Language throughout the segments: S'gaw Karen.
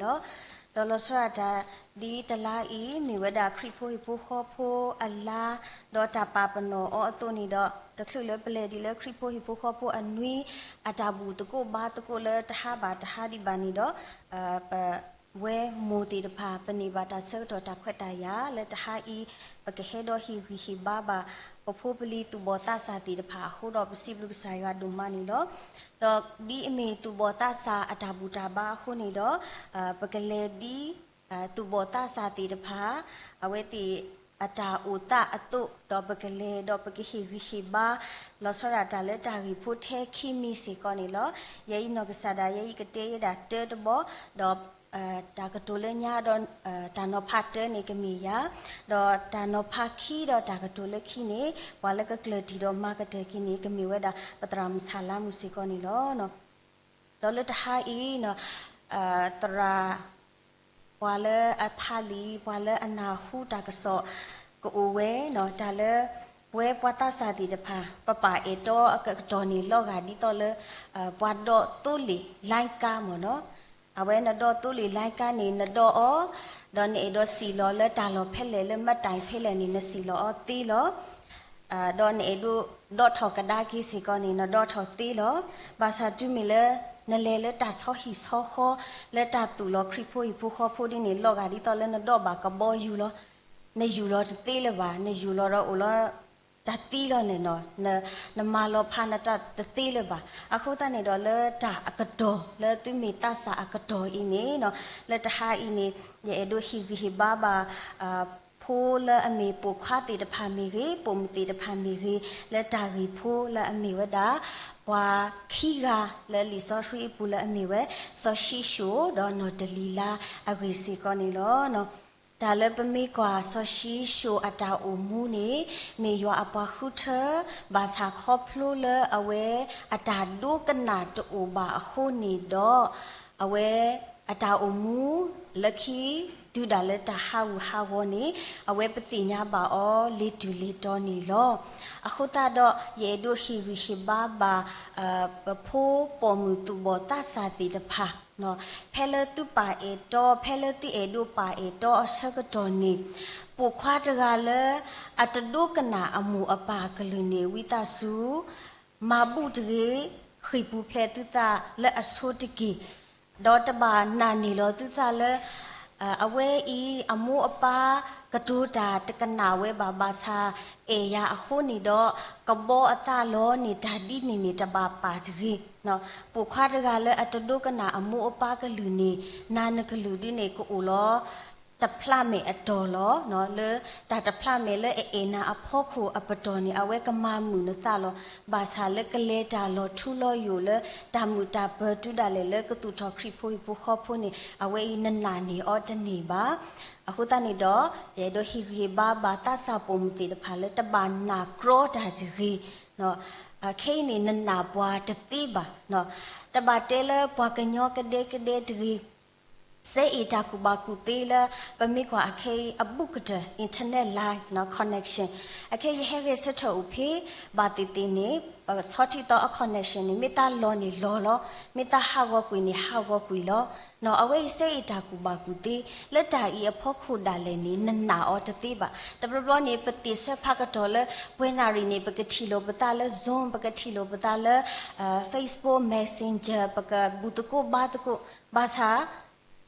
လီၤ. ဒီးလီၤဆီဒၣ်တၢ် ဒ်တလါအံၤ မ့ၢ်ဝဲဒၣ်ခရံာ်ဖိဟံၣ်ဖိဃီဖိအလါ, ဒီးတၢ်ပာ်ပနီၣ်အီၤအသိးန့ၣ်ဒီး တချုးလၢပလဲၤဒ်လၢခရံာ်ဖိဟံၣ်ဖိဃီဖိအနွံ အတၢ်ဘူၣ်သကိးဘါသကိးလၢတဟါဘၣ်တဟါဒံးဘၣ်န့ၣ်ဒီး ပ ဝဲမိၢ်သ့ၣ်တဖၣ် ပန့ၢ်ဘၣ်တၢ်ဆၢကတီၢ်တၢ်ခွဲးတၢ်ယာ်လၢတဟါအံၤ ပကဟဲဒီးဟ့ၣ်ဂံၢ်ဟ့ၣ်ဘါဘၣ် ပဖိပလံၤသူၣ်ဘီၣ်သးစၢ်သ့ၣ်တဖၣ်အဃိဒီး ပစံးဘျုးကစၢ်ယွၤဒိၣ်မးန့ၣ်လီၤ. ဒီးဒ်အမ့ၢ်သူၣ်ဘီၣ်သးစၢ်အတၢ်ဘူၣ်တၢ်ဘါအဃိန့ၣ်ဒီး ပကလဲၤဒ် သူၣ်ဘီၣ်သးစၢ်သ့ၣ်တဖၣ် အဝဲသ့ၣ်အတၢ်အိၣ်သးအသိး ဒီးပကလဲၤဒီးပကဟ့ၣ်ဂံၢ်ဟ့ၣ်ဘါ လီၤဆီဒၣ်တၢ်လၢတၢ်ဂ့ၢ်ဖိထဲခံမံၤစ့ၢ်ကီးန့ၣ်လီၤ. ယဲအံၤနီၢ်ကစၢ်ဒၣ် ယဲအံၤကတဲယဲဒၣ်တၢတဘီ ဒီး တၢ်ကတိၤလၢညါဒီး တၢ်နီၤဖးတၢန့ၣ်ကမ့ၢ်ယၤ, ဒီးတၢ်နီၤဖးခံဒီးတၢ်ကတိၤလၢခံန့ၣ် ပှၤလၢကကျၢၢ်တံၢ်ဒီးမၤကတၢၢ်က့ၤန့ၣ် ကမ့ၢ်ဝဲဒၣ် ပသရၣ်မုၣ်ဆၣ်လါမုၣ်စ့ၢ်ကီးန့ၣ်လီၤ. ဒီးလၢတဟါအံၤ သရၣ် ပှၤလၢအဖးလံာ် ပှၤလၢအနၢ်ဟူတၢ်ကစီၣ် ကအိၣ်ဝဲ တၢ်လၢ ပဝဲပှၤသးစၢ်သ့ၣ်တဖၣ် ပပာ်အဲၣ်တီအကတီၢ်န့ၣ် လီၤဂာ်ဒ်သိးလၢ ပှၤဒိးသိလ့ၣ် လိုင်းကား မ့ၢ်နီၤ. အဝဲနဒိးသိလ့ၣ် လိုင်းကား န့ၣ် နဒိးအီၤ ဒီးနအဲၣ်ဒိးစံၣ်လီၤလၢတၢ်လီၢ်ဖဲလဲၣ် လၢ မှတ်တိုင် ဖဲလဲၣ်န့ၣ် နစံၣ်လီၤအီၤသ့လီၤ. ဒီးနအဲၣ်ဒိးဒိးထီၣ်ကဒါက့ၤစ့ၢ်ကီးန့ၣ် နဒိးထီၣ်သ့လီၤ. ဘၣ်ဆၣ်တုၤမ့ၢ်လၢ နလဲၤလၢတၢ်ဆီဟံၣ်ဆီဃီ လၢတၢ်သူၣ်လီၤခရံာ်ဖိဟံၣ်ဖိဃီဖိဒ်န့ၣ် လီၤဂာ်ဒ်သိးလၢနဒိးဘၣ်ကဘီယူၤလီၤ. နယူၤလီၤတသ့လၢၤဘၣ်, နယူၤလီၤဒီးအိၣ်လီၤ တၢ်သံလီၤန့ၣ်နီၤ, နမၤလီၤဖးနတၢ်တသ့လၢၤဘၣ်. အဃိသတးန့ၣ်ဒီးလၢတၢ်အကတီၢ် လၢသုမ့ၢ်သးစၢ်အကတီၢ်အံၤန့ၣ်နီၤ, လၢတဟါအံၤန့ၣ် ယအဲၣ်ဒိးဟ့ၣ်ဂံၢ်ဟ့ၣ်ဘါဘၣ် ဖိလၢအမ့ၢ်ပိာ်ခွါသ့ၣ်တဖၣ်မ့ၢ်ဂ့ၤ, ပိာ်မုၣ်သ့ၣ်တဖၣ်မ့ၢ်ဂ့ၤ, လၢတၢ်ဂ့ၢ်ဖိလၢအမ့ၢ်ဝဲဒၣ် ပှၤခံဂၤလၢလံာ်စီဆှံအပူၤလၢအမ့ၢ်ဝဲ စီၤၡံၡိၣ် ဒီးနီၢ်တလံၤလါအဂ့ၢ်စ့ၢ်ကီးန့ၣ်လီၤ. တၢ်လၢပမ့ၢ်ကွၢ်စီၤၡံၡိၣ်အတၢ်အိၣ်မူန့ၣ် မ့ၢ်ယွၤအပှၤဃုထၢ ဘၣ်ဆၣ်ခီဖျိလၢအဝဲအတၢ်ဒိကနၣ်တအိၣ်ဘၣ်အဃိန့ၣ်ဒီး အဝဲအတၢ်အိၣ်မူလၢခံ တုၤဒၣ်လၢတၢ်ဟးဂူာ်ဟးဂီၤန့ၣ် အဝဲပသ့ၣ်ညါဘၣ်အီၤလ့ၤတုၤလ့ၤတီၤန့ၣ်လီၤ. အဃိသတးဒီး ယအဲၣ်ဒိးဟ့ၣ်ဂံၢ်ဟ့ၣ်ဘါဘၣ် ပဖိပိာ်မုၣ်သူၣ်ဘီၣ်သးစၢ်သ့ၣ်တဖၣ် ဖဲလၢသုပာ်အဲၣ်တီ ဖဲလၢသုအဲၣ်ဒိးပာ်အဲၣ်တီအဆၢကတီၢ်န့ၣ် ပိာ်ခွါတဂၤလၢ အတဒိကနၣ်အမိၢ်အပၢ်အကလုၢ်န့ၣ် ဝံသးစူၤ မၤဘူၣ်တဂ့ၤ, ဃ့ၢ်ပူၤဖျဲးသုသးလၢအဆိတက့ၢ်. ဒီးတဘၣ်နာ်န့ၢ်လီၤသုသးလၢ အဝဲအံၤ အမိၢ်အပၢ်ကတိၤတၢ်တကနၣ်ဝဲဘၣ် ဘၣ်ဆၣ်အဲၣ်ယၤအဃိန့ၣ်ဒီး ကဘီအသးလီၤန့ၣ် တၢ်ဒ်န့ၣ်န့ၣ် တဘၣ်ပာ်တဂ့ၤ. ပိာ်ခွါတဂၤလၢအတဒိကနၣ်အမိၢ်အပၢ်ကလုၢ်န့ၣ် နၤနကလုၢ်ဒ်န့ၣ် ကအိၣ်လီၤ တဖျးမဲာ်အတီၢ်လီၤ. လၢတၢ်တဖျးမဲာ်လၢအအဲၣ်နၤအဖီခိၣ်အပတီၢ်န့ၣ် အဝဲကမၤမုာ်နသးလီၤ. ဘၣ်ဆၣ်လၢကလဲၤတၢ်လီၤထူလီၤယိာ်လၢ တၢ်မုာ်တၢ်ပၢၤတုၤဒၣ်လဲာ်လၢကသူၣ်ထီၣ်ခရံာ်ဖိဟံၣ်ဖိဃီဖိန့ၣ် အဝဲအံၤနနာ်န့ၢ်အီၤတန့ၢ်ဘၣ်. အဃိသတးန့ၣ်ဒီး ယအဲၣ်ဒိးဟ့ၣ်ဂံၢ်ဟ့ၣ်ဘါဘၣ်သးစၢ်ပိာ်မုၣ်သ့ၣ်တဖၣ်လၢတဘၣ်နာ်ကြီတၢ်တဂ့ၤ ခဲအံၤန့ၣ် နနာ်ပှၤတသ့ဘၣ်. တဘၣ်တဲလၢပှၤကညီကဒဲကဒဲတဂ့ၤ. စဲအ့ၣ်တၢ်ကူၣ်ဘၣ်ကူၣ်သ့လၢ ပမ့ၢ်ကွၢ်အခဲအံၤအဘူးကတၢၢ် internet line connection အခဲအံၤယဟဲဂဲၤဆၢထၢၣ်အိၣ်ဖဲ ဘၣ်သ့ၣ်သ့ၣ်န့ၣ် ပဆီထံသီအ connection န့ၣ် မ့ၢ်သးလီၤန့ၣ်လီၤလီၤ, မ့ၢ်သးဟးဂီၤကွံာ်န့ၣ် ဟးဂီၤကွံာ်လီၤ. အဝဲအံၤစဲအ့ၣ်တၢ်ကူၣ်ဘၣ်ကူၣ်သ့ လၢတၢ်အံၤအဖီခိၣ်ဒၣ်လဲာ်န့ၣ် နနာ်အီၤတသ့ဘၣ်. တဘျီဘျီန့ၣ် ပသ့ၣ်ဆၢဖးကတီၢ်လၢ ပှဲၤနၣ်ရံၣ်န့ၣ် ပကထံၣ်လိာ်ပသးလၢ Zoom, ပကထံၣ်လိာ်ပသးလၢ Facebook Messenger, ပကဘူၣ်သကိးဘါသကိး, ဘၣ်ဆၣ်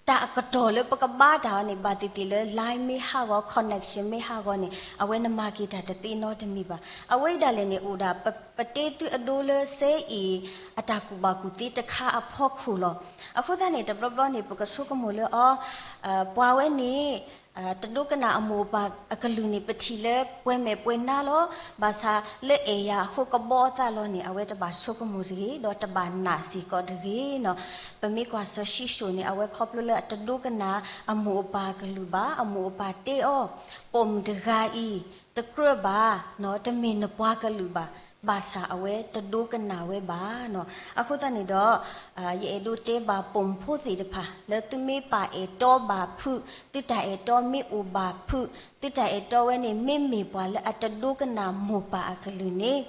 တၢ်အကတီၢ်လၢပကဘါတၢ်အီၤန့ၣ် ဘၣ်သ့ၣ်သ့ၣ်လၢ line မ့ၢ်ဟးဂီၤ connection မ့ၢ်ဟးဂီၤန့ၣ် အဝဲနမၤက့ၤတၢ်တသ့နီတမံၤဘၣ်. အဝဲဒၣ်လဲာ်န့ၣ်အိၣ်ဒၣ် ပတဲသုအဒိလၢစဲအ့ၣ် အတၢ်ကူၣ်ဘၣ်ကူၣ်သ့တခါအဖီခိၣ်လီၤ. အဃိသတးန့ၣ် တဘျီဘျီန့ၣ် ပကဆိကမိၣ်လၢအီၤ ပှၤဝဲန့ၣ် တဒိကနၣ်အမိၢ်အပၢ်အကလုၢ်န့ၣ် ပထံၣ်လၢပှဲၤမဲာ်ပှဲၤနါလီၤ. ဘၣ်ဆၣ်လၢအဲၣ်ယၤအဃိကဘီအသးလီၤန့ၣ် အဝဲတဘၣ်ဆိကမိၣ်တဂ့ၤ ဒီးတဘၣ်နာ်စ့ၢ်ကီးတဂ့ၤနီၤ. ပမ့ၢ်ကွၢ်စီၤၡံၣ်ၡိၣ်န့ၣ် အဝဲခီဖျိလၢအတဒိကနၣ်အမိၢ်အပၢ်အကလုၢ်ဘၣ်. အမိၢ်အပၢ်တဲအီၤ ပိာ်မုၣ်တဂၤအံၤ တကြၢးဘၣ် တမ့ၢ်နပှၤကလုာ်ဘၣ်. ဘၣ်ဆၣ်အဝဲတဒိကနၣ်ဝဲဘၣ်နီၤ. အဃိသတးန့ၣ်ဒီး ယအဲၣ်ဒိးတဲဘၣ်ပိာ်မုၣ်ဖိသ့ၣ်တဖၣ် လၢသုမ့ၢ်ပာ်အဲၣ်တီဘၣ်ဖုး, သုတၢ်အဲၣ်တီမ့ၢ်အိၣ်ဘၣ်ဖုး, သုတၢ်အဲၣ်တီဝဲန့ၣ် မ့မ့ၢ်ပှၤလၢအတဒိကနၣ်မိၢ်ပၢ်အကလုၢ်န့ၣ်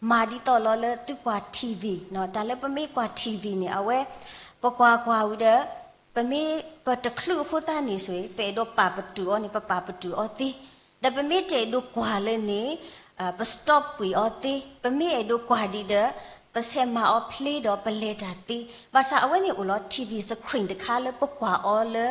မၤဒ်သိးလီၤလၢသုကွၢ် ထံၣ်ဝံၣ်, တၢ်လၢပမ့ၢ်ကွၢ် ထံၣ်ဝံၣ် န့ၣ် အဝဲ ပကွၢ်ကွၢ်ဝံၤဒီး ပမ့ၢ်ပတချုးအဃိသတးန့ၣ်ဆိ ပအဲၣ်ဒိးပာ်ပတုာ်အီၤန့ၣ် ပပာ်ပတုာ်အီၤသ့, ဒီးပမ့ၢ်တအဲၣ်ဒိးကွၢ်လၢန့ၣ် ပ stop ကွံာ်အီၤသ့, ပမ့ၢ်အဲၣ်ဒိးကွၢ်ဒံးဒီး ပဆဲးမၤအီၤဖျ့ဒီးပလဲၤတၢ်သ့, ဘၣ်ဆၣ်အဝဲန့ၣ်အိၣ်လီၤ ထံၣ်ဝံၤ screen တခါလၢပကွၢ်အီၤလၢ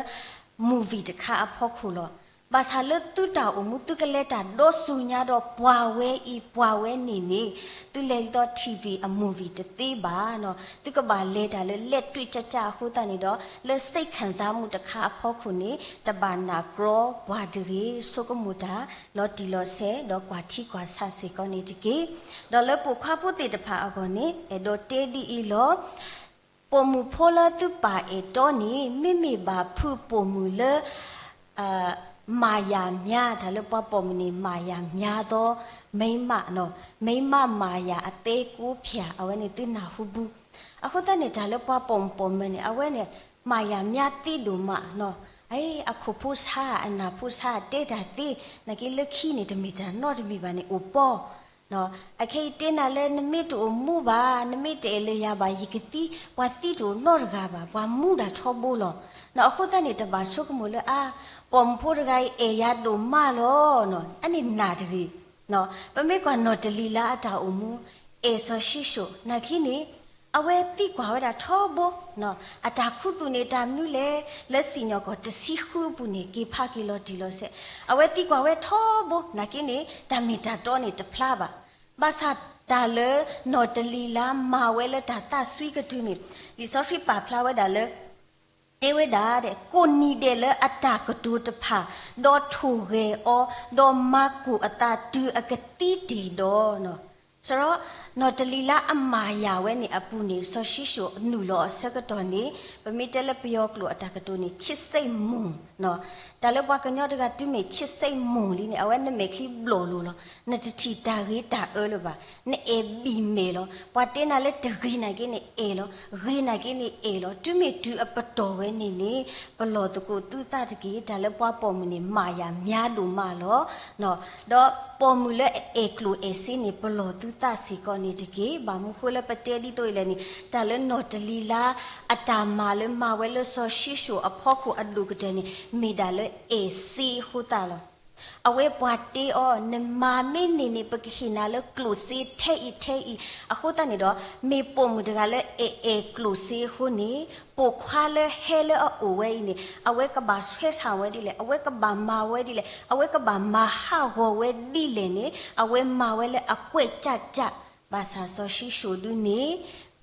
movie တခါအဖီခိၣ်လီၤ. ဘၣ်ဆၣ်လၢသုတၢ်အိၣ်မူ သုကလဲၤတၢ်ဒီးဆူညါဒီးပှၤဝဲအံၤ ပှၤဝဲန့ၣ်န့ၣ် သုလဲၤဒ်သိး ထံၣ်ဝံၤ အ movie တသ့ဘၣ်နီၤ, သုကဘၣ်လဲၤတၢ်လၢ လက်တွေ့ကျကျ အဃိသတးန့ၣ်ဒီး လၢ စိတ်ခံစားမှု တခါအဖီခိၣ်န့ၣ် တဘၣ်နာ်ကြီပှၤတဂ့ၤ, ဆိကမိၣ်တၢ်လီၤတံၢ်လီၤဆဲး ဒီးကွၢ်ထံကွၢ်ဆးစ့ၢ်ကီးန့ၣ်တက့ၢ်. ဒီးလၢပိာ်ခွါဖိသ့ၣ်တဖၣ်အဂီၢ်န့ၣ် အဲၣ်ဒိးတဲဒ်အံၤလီၤ. ပိာ်မုၣ်ဖိလၢသုပာ်အဲၣ်တီန့ၣ် မ့မ့ၢ်ဘၣ်ဖုးပိာ်မုၣ်လၢ မၤယၤမျါ, တၢ်လၢပှၤပိာ်မုၣ်န့ၣ် မၤယၤမျါသီ မိန်းမ, မိန်းမ မၤယၤအသဲကိးဖျၢၣ် အဝဲန့ၣ်သုနၢ်ဟူဘၣ်. အဃိသတးန့ၣ် တၢ်လၢပှၤပိာ်မုၣ်ပိာ်မၢၤန့ၣ် အဝဲန့ၣ် မၤယၤမျါသ့ဒိၣ်မးနီၤ, အခိၣ်ဖိဆါ အနၢ်ဖိဆါ တဲတၢ်သ့, နာ်က့လၢခံန့ၣ် တမ့ၢ်တၢ်နီတမံၤဘၣ်န့ၣ် အိၣ်ပီ အခဲအံၤတဲနၤလၢနမ့ၢ်တအိၣ်မူဘၣ်, နမ့ၢ်တအဲၣ်လၢယၤဘၣ် ယကသံ, ပှၤသံတအိၣ်နီတဂၤဘၣ်, ပှၤမူဒၣ်ထီဘိလီၤ. အဃိသတးန့ၣ် တဘၣ်ဆိကမိၣ်လၢအါ, ပိာ်မုၣ်ဖိတဂၤအံၤ အဲၣ်ယၤဒိၣ်မးလီၤ. အန့ၣ်နာ်တဂ့ၤ. ပမ့ၢ်ကွၢ်နီၢ်တလံၤလါအတၢ်အိၣ်မူ, အဲၣ်စီၤၡံၣ်ၡိၣ်, နာ်က့န့ၣ် အဝဲသံကွၢ်ဝဲဒၣ်ထီဘိ, အတၢ်ခူသူၣ်န့ၣ် တၢ်မနုၤလဲၣ်, လၢစံၣ်ညီၣ်ကွီၢ်တဆံဃုအပူၤန့ၣ် က့ၤဖးက့ၤလီၤတံၢ်လီၤဆဲး, အဝဲသံကွၢ်ဝဲထီဘိ, နာ်က့န့ၣ် တၢ်မ့ၢ်တၢ်တီန့ၣ်တဖျါဘၣ်. ဘၣ်ဆၣ်တၢ်လၢနီၢ်တလံၤလါမၤဝဲလၢတၢ်သးစွံကတုၤန့ၣ် လံာ်စီဆှံပာ်ဖျါဝဲဒၣ်လၢ တဲဝဲဒၣ်, ကိးနံၤဒဲးလၢအတၢ်ကတိၤတဖၣ်, ဒီးထိၣ်ဂဲၤအီၤ, ဒီးမၤကိၢ်အသးတုၤအကသံတ့ၢ်ဒီး, စရီ, နီၢ်တလံၤလါအမၤယၤဝဲန့ၣ်အပူၤန့ၣ် စီၤၡံၣ်ၡိၣ်နုာ်လီၤအဆၢကတီၢ်န့ၣ် ပမ့ၢ်တဲလၢပယီၤကျိာ်အတၢ်ကတိၤန့ၣ် ချစ်စိတ်မုန်, တၢ်လၢပှၤကညီတဂၤတုၤမ့ၢ် ချစ်စိတ်မုန် လံန့ၣ် အဝဲနမဲာ်ချံဘျီၣ်လိၤလီၤ, နတထံၣ်တၢ်ဂ့ၤတၢ်အၢလၢၤဘၣ်, နအဲၣ်ဘံၣ်မဲာ်လီၤ. ပှၤတဲနၤလၢတဂ့ၤနာ်က့န့ၣ်အဲၣ်လီၤ, ဂ့ၤနာ်က့န့ၣ်အဲၣ်လီၤ. တုၤမ့ၢ်တုၤအပတီၢ်ဝဲန့ၣ်န့ၣ် ပလီၢ်သကိးသုသးတက့ၢ်. တၢ်လၢပှၤပိာ်မုၣ်န့ၣ် မၤယၤမျါဒိၣ်မးလီၤ. ဒီးပိာ်မုၣ်လၢအအဲၣ်ကျိၣ်အဲၣ်စ့န့ၣ် ပလီၢ်သုသးစ့ၢ်ကီးန့ၣ်တက့ၢ်. ဘၣ်မနုၤဃိလၢပတဲဒ်သိးအံၤလဲၣ်န့ၣ် တၢ်လၢနီၢ်တလံၤလါ အတၢ်မၤလၢမၤဝဲလၢစီၤၡံၣ်ၡိၣ်အဖီခိၣ်အဒိၣ်ကတၢၢ်န့ၣ် မ့ၢ်ဒၣ်လၢအဲၣ်စ့အဃိသတးလီၤ. အဝဲပှၤတဲအီၤ နမၤမ့ၢ်န့ၢ်န့ၣ် ပကဟ့ၣ်နၤလၢကျိၣ်စ့ထဲအံၤထဲအံၤ, အဃိသတးန့ၣ်ဒီး မ့ၢ်ပိာ်မုၣ်တဂၤလၢအအဲၣ်ကျိၣ်စ့အဃိန့ၣ် ပိာ်ခွါလၢဟဲလၢအအိၣ်ဝဲအံၤန့ၣ် အဝဲကဘၣ်ဆွဲဆၣ်ဝဲဒ်လဲၣ်, အဝဲကဘၣ်မၤဝဲဒ်လဲၣ်, အဝဲကဘၣ်မၤဟးဂီၤဝဲဒ်လဲၣ်န့ၣ် အဝဲမၤဝဲလၢအကွဲးကၢ်ကၢ်. ဘၣ်ဆၣ်စီၤၡံၣ်ၡိၣ်ဒုန့ၣ်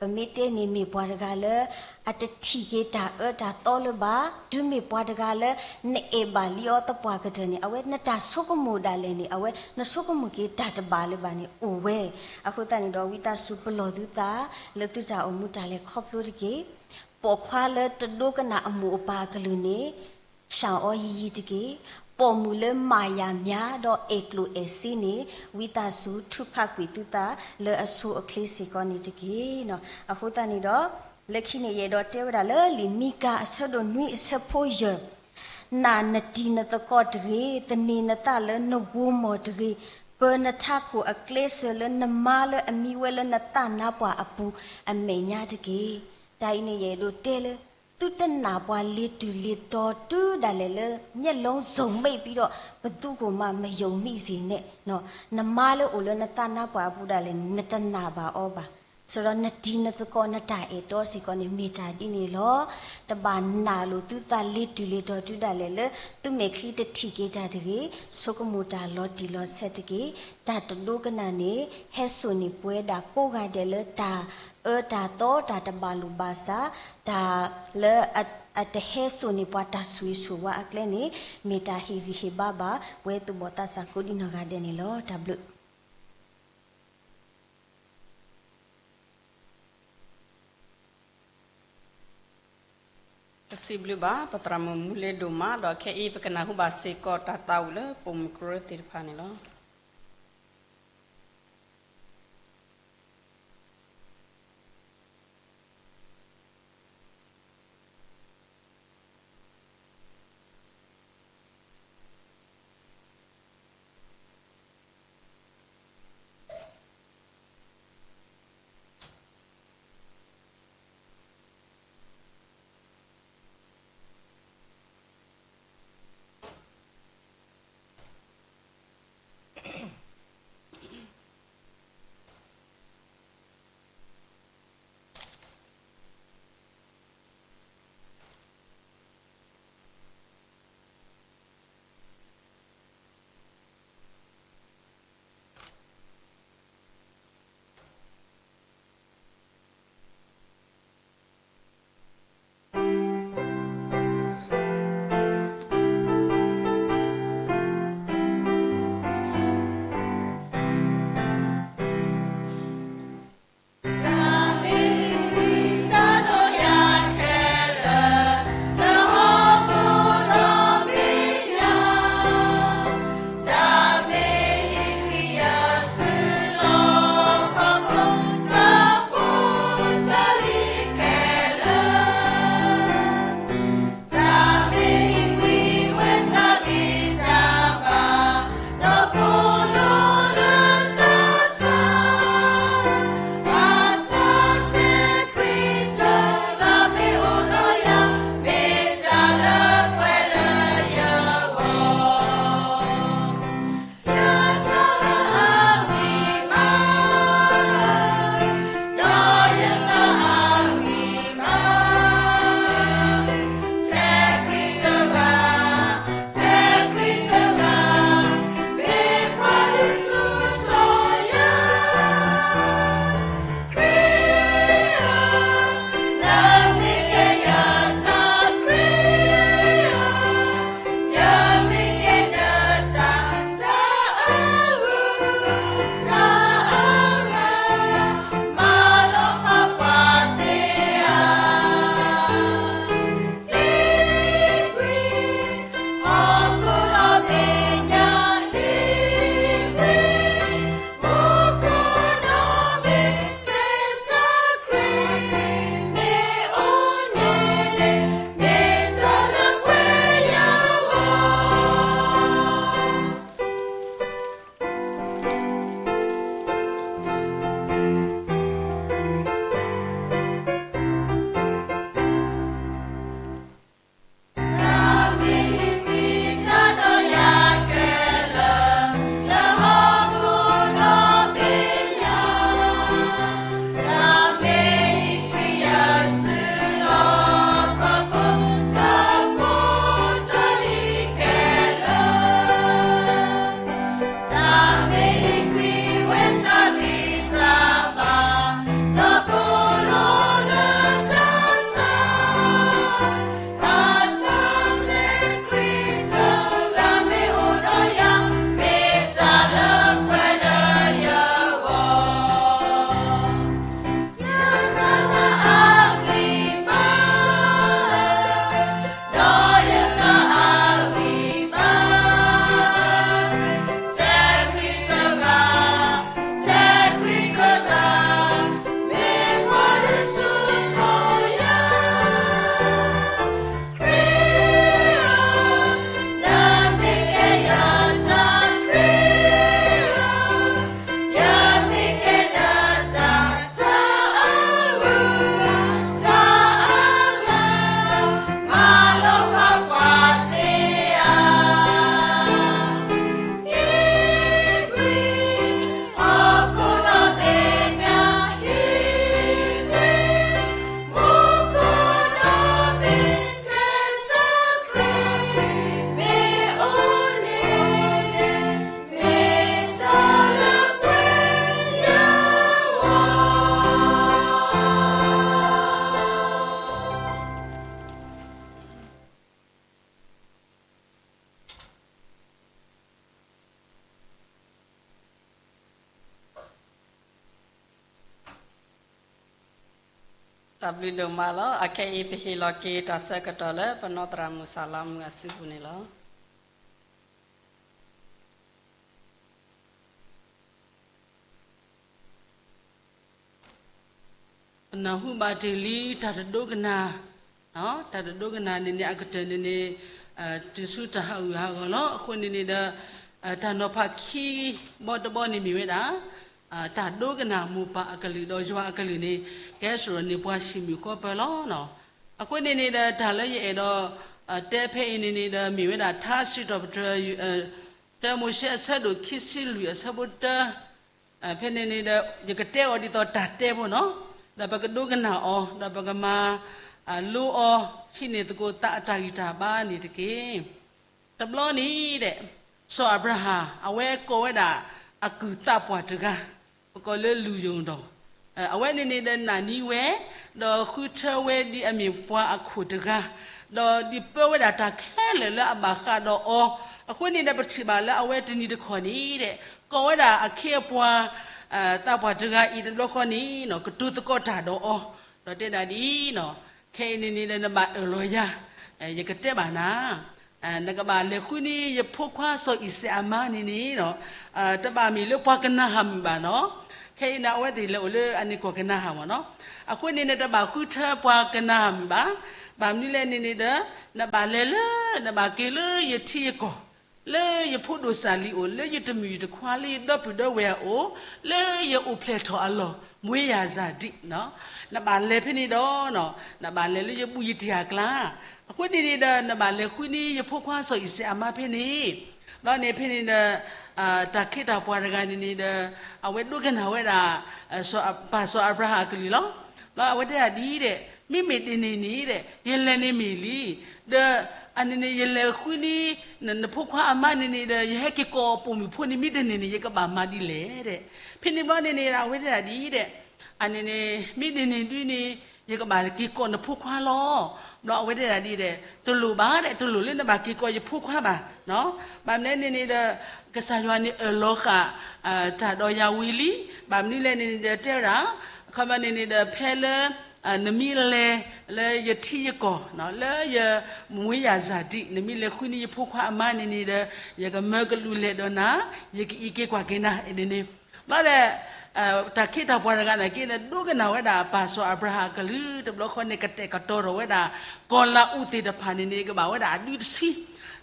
ပမ့ၢ်တဲန့ၣ်မ့ၢ်ပှၤတဂၤလၢ အတထံၣ်က့ၤတၢ်အၢတၢ်သီလၢၤဘၣ်, တုၤမ့ၢ်ပှၤတဂၤလၢ နအဲၣ်ဘၣ်လံအီၤသပှၢ်ကတၢၢ်န့ၣ် အဝဲနတၢ်ဆိကမိၣ်ဒၣ်လဲာ်န့ၣ် အဝဲနဆိကမိၣ်က့ၤတၢ်တဘၣ်လၢၤဘၣ်န့ၣ်အိၣ်ဝဲ. အဃိသတးန့ၣ်ဒီး ဝံသးစူၤပလီၢ်သုသး လၢသုတၢ်အိၣ်မူတၢ်လဲၤခီဖျိတက့ၢ်. ပိာ်ခွါလၢတဒိကနၣ်အမိၢ်အပၢ်အကလုၢ်န့ၣ် ဆၣ်အီၤယံာ်ယံာ်တက့ၢ်. ပိာ်မုၣ်လၢမၤယၤမျါဒီးအဲၣ်ကျိၣ်အဲၣ်စ့န့ၣ် ဝံသးစူၤထုးဖးကွံာ်သုသးလၢအဆိအချ့စ့ၢ်ကီးန့ၣ်တက့ၢ်. အဃိသတးန့ၣ်ဒီး လၢခံန့ၣ် ယအဲၣ်ဒိးတဲဝဲဒၣ်လၢလံာ်မံကၤ အဆၢဒိၣ်နွံ အဆၢဖိယဲၢ်, နာ်နတံၤနသကိးတဂ့ၤ, သန့ၤနသးလၢနဂိၤမီၢ်တဂ့ၤ, ပၢနထးခိၣ်အကျဲစၢၤလၢနမါလၢအမံဝဲလၢနသးနါပှၢ်အပူၤအမဲာ်ညါတက့ၢ်. တၢ်အံၤန့ၣ် ယအဲၣ်ဒိးတဲလၢ သုတနာ်ပှၤလ့ၤတုၤလ့ၤတီၤတုၤဒၣ်လဲာ်လၢ မျက်လုံးစုံမှိတ်ပြီးတော့ ဘယ်သူ့ကိုမှ မယုံမိစေနဲ့, နမါလၢအိၣ်လၢနသးနါပှၢ်အပူၤဒၣ်လဲာ်န့ၣ် နတနာ်ဘၣ်အီၤဘၣ်. စးဒီးနတံၤနသကိးနတၢ်အဲၣ်တီစ့ၢ်ကီးန့ၣ် မ့ၢ်တၢ်ဒ်န့ၣ်လီၤ. တဘၣ်နာ်လိာ်သုသးလ့ၤတုၤလ့ၤတီၤတုၤဒၣ်လဲာ်လၢ သုမဲာ်ချံတထံၣ်က့ၤတၢ်တဂ့ၤ, ဆိကမိၣ်တၢ်လီၤတံၢ်လီၤဆဲးတက့ၢ်. တၢ်တဒိကနၣ်န့ၣ် ဟဲစိာ်န့ၢ်ပဝဲဒၣ်ကိးဂၤဒဲးလၢတၢ်အၢတၢ်သီ တၢ်တဘၣ်လိာ်ဘၣ်စး တၢ်လၢအတဟဲစိာ်န့ၢ်ပှၤတၢ်ဆိၣ်ဂ့ၤဆိၣ်ဝါအကျဲန့ၣ် မ့ၢ်တၢ်ဟ့ၣ်ဂံၢ်ဟ့ၣ်ဘါဘၣ် ပဝဲသူၣ်ဘီၣ်သးစၢ်ကိးဒံနီၢ်ဂၤဒဲးန့ၣ်လီၤ. တၢ်ဘျုး ပစံးဘျုးဘၣ် ပသရၣ်မုၣ်မူလ့ဒိၣ်မး ဒီးခဲအံၤပကနၢ်ဟူဘၣ်စ့ၢ်ကီးတၢ်သးဝံၣ်လၢပိာ်မုၣ်ကရၢသ့ၣ်တဖၣ်န့ၣ်လီၤ. တၢ်ဘျုးဒိၣ်မးလီၤ. အခဲအံၤပဟ့ၣ်လီၤက့ၤတၢ်ဆၢကတီၢ်လၢပနီၢ်သရၣ်မုၣ်စၢ်လါမုၢ်အစုပူၤန့ၣ်လီၤ. ပနၢ်ဟူဘၣ်တ့ၢ်လံ တၢ်တဒိကနၣ်, တၢ်တဒိကနၣ်န့ၣ်န့ၣ် အကတၢၢ်န့ၣ်န့ၣ် တုၤဆူတၢ်ဟးဂူာ်ဟးဂီၤလီၤ. အဃိန့ၣ်န့ၣ်ဒီး တၢ်နီၤဖးခံဘီတဘီန့ၣ်မ့ၢ်ဝဲဒၣ် တၢ်ဒိကနၣ်မိၢ်ပၢ်အကလုၢ်ဒီးယွၤအကလုၢ်န့ၣ် ကဟဲစိာ်န့ၢ်ပှၤဆံးမုၢ်ဃီပၢၤလီၤ. အဃိန့ၣ်န့ၣ်ဒီး တၢ်လၢယအဲၣ်ဒိး တဲဖဲအံၤန့ၣ်န့ၣ်ဒီး မ့ၢ်ဝဲဒၣ်ထါစံးထီၣ်ပတြၢၤ တၢမိၤၡ့အဆၢဒိၣ်ခံဆံလွံၢ် အဆၢဖိတၢ, ဖဲန့ၣ်န့ၣ်ဒီး ယကတဲအီၤဒ်သိးတၢ်တဲဖိနီၤ, ဒီးပကဒိကနၣ်အီၤ ဒီးပကမၤလိအီၤ ဟံးန့ၢ်သကိးသးအတၢ်ဂံၢ်တၢ်ဘါန့ၣ်တက့ၢ်. တဘျီန့ၣ်ဒီး စီၤအၤဘြၤဟၣ် အဝဲကိးဝဲဒၣ်အကုၢ်သးပှၢ်တဂၤ ပကိးလၢလူၢ်ယိၣ်ဒီး အဝဲန့ၣ်န့ၣ်ဒီးနာ်န့ၢ်ဝဲ ဒီးဃုထၢဝဲဒ်အမ့ၢ်ပှၤအခိၣ်တဂၤ, ဒီးဒုးပၢဝဲဒၣ်တၢ်ခဲလၢာ်လၢအဘၣ်ဃးဒီးအီၤ, အဃိန့ၣ်ဒီးပထံၣ်ဘၣ်လၢအဝဲတနံၤတခီန့ၣ်ဒီး ကိးဝဲဒၣ်အခ့အပှၤ သးပှၢ်တဂၤအံၤတဘျီဃီန့ၣ် ကတိၤသကိးတၢ်ဒီးအီၤ, ဒီးတဲဒၣ်ဒ်အံၤ, ခဲအံၤန့ၣ်န့ၣ်ဒီးနဘၣ်အၢၣ်လီၤယၤ, ယကတဲဘၣ်နၤ နကဘၣ်လဲၤဃုန့ၢ်ယဖိခွါစီၤအံၤစဲးအမါန့ၣ်န့ၣ်, တဘၣ်မ့ၢ်လၢပှၤကနၤဧၣ်မုၣ်ဘၣ်နီၤ, ခဲအံၤန့ၣ် အဝဲသ့ၣ်လဲၤအိၣ်လၢအန့ၣ်ကီၢ်ကနၤဧၣ်မ့ၢ်နီၤ, အဃိန့ၣ်န့ၣ် တဘၣ်ဃုထၢပှၤကနၤဧၣ်မုၣ်ဘၣ်, ဘၣ်မနုၤလဲၣ်န့ၣ်န့ၣ်ဒီး နဘၣ်လဲၤလၢ နဘၣ်က့ၤလၢယထံယကီၢ် လၢယဖိဒိၣ်စၢ်လံၤအိၣ် လၢယတမုၣ်ယတခွါ လၢယဒီပုၢ်ဒီဝဲၢ်အအိၣ် လၢယအိၣ်ဖျဲၣ်ထီၣ်အလီၢ် မွေးရာဇာတိ, နဘၣ်လဲၤဖဲန့ၣ်ဒီး နဘၣ်လဲၤလၢယဘူၣ်ယတံၢ်အကျါ, အဃိန့ၣ်န့ၣ်ဒီး နဘၣ်လဲၤဃုန့ၢ်ယဖိခွါစီၤအံၤစဲးအမါဖဲန့ၣ်, ဘျီန့ၣ်ဖဲန့ၣ်ဒီး တၢ်ခ့တၢ်ပှၤတဂၤန့ၣ်န့ၣ်ဒီး အဝဲဒိကနၣ်ဝဲဒၣ် ပၢ်စီၤအၤဘြၤဟၣ်အကလုၢ်လီၤ. ဘျီအဝဲတဲဒၣ်ဒ်အံၤဒီး မ့မ့ၢ်ဒ်န့ၣ်န့ၣ်ဒီး ယလဲၤန့ၣ်မ့ၢ်လံ, ဒီး အန့ၣ်န့ၣ် ယလဲၤဃုန့ၢ် နဖိခွါအမါန့ၣ်န့ၣ်ဒီး ယဟဲက့ၤကိးပိာ်မုၣ်ဖိန့ၣ် မ့ၢ်တန့ၢ်န့ၣ် ယကဘၣ်မၤဒ်လဲၣ်ဒီး, ဖဲန့ၣ်ဘျီန့ၣ်န့ၣ် အဝဲတဲဒၣ်ဒ်အံၤဒီး အန့ၣ်န့ၣ် မ့ၢ်ဒ်န့ၣ်ဒ်န့ၣ် ယကဘၣ်က့ၤကိးနဖိခွါလီၤ. ဘျီအဝဲတဲဒၣ်ဒ်အံၤဒီး တလိၣ်ဘၣ်ဒီး တလိၣ်လၢနဘၣ်က့ၤကိးယဖိခွါဘၣ်, ဘၣ်မနုၤလဲၣ်န့ၣ်န့ၣ်ဒီး ကစၢ်ယွၤန့ၣ်အၢၣ်လီၤဃာ် တၢ်ဒီးယၤဝံၤလံ, ဘၣ်မနုၤလဲၣ်န့ၣ်န့ၣ်ဒီး တဲဝဲဒၣ် ခီမ့ၢ်န့ၣ်န့ၣ်ဒီး ဖဲလၢ နမ့ၢ်လဲၤလၢယထံယကီၢ် လၢယ မွေးရာဇာတိ နမ့ၢ်လဲၤဃုန့ၢ်ယဖိခွါအမါန့ၣ်န့ၣ်ဒီး ယကမၢကလူးလဲၤဒီးနၤ, ယကအံးက့ၤကွၢ်က့ၤနၤ ဒ်န့ၣ်, ဘျီဒီး တၢ်ခ့တၢ်ပှၤတဂၤန့ၣ်က့န့ၣ် ဒိကနၣ်ဝဲဒၣ်ပၢ်စီၤအၤဘြၤဟၣ်အကလုၢ် တဘျီဃီန့ၣ် ကတဲာ်ကတီၤထီၣ်ဝဲဒၣ် ကီၤလၤအူးသ့ၣ်တဖၣ်န့ၣ်န့ၣ် ကဘၣ်ဝဲဒၣ်အဒုတဆံ,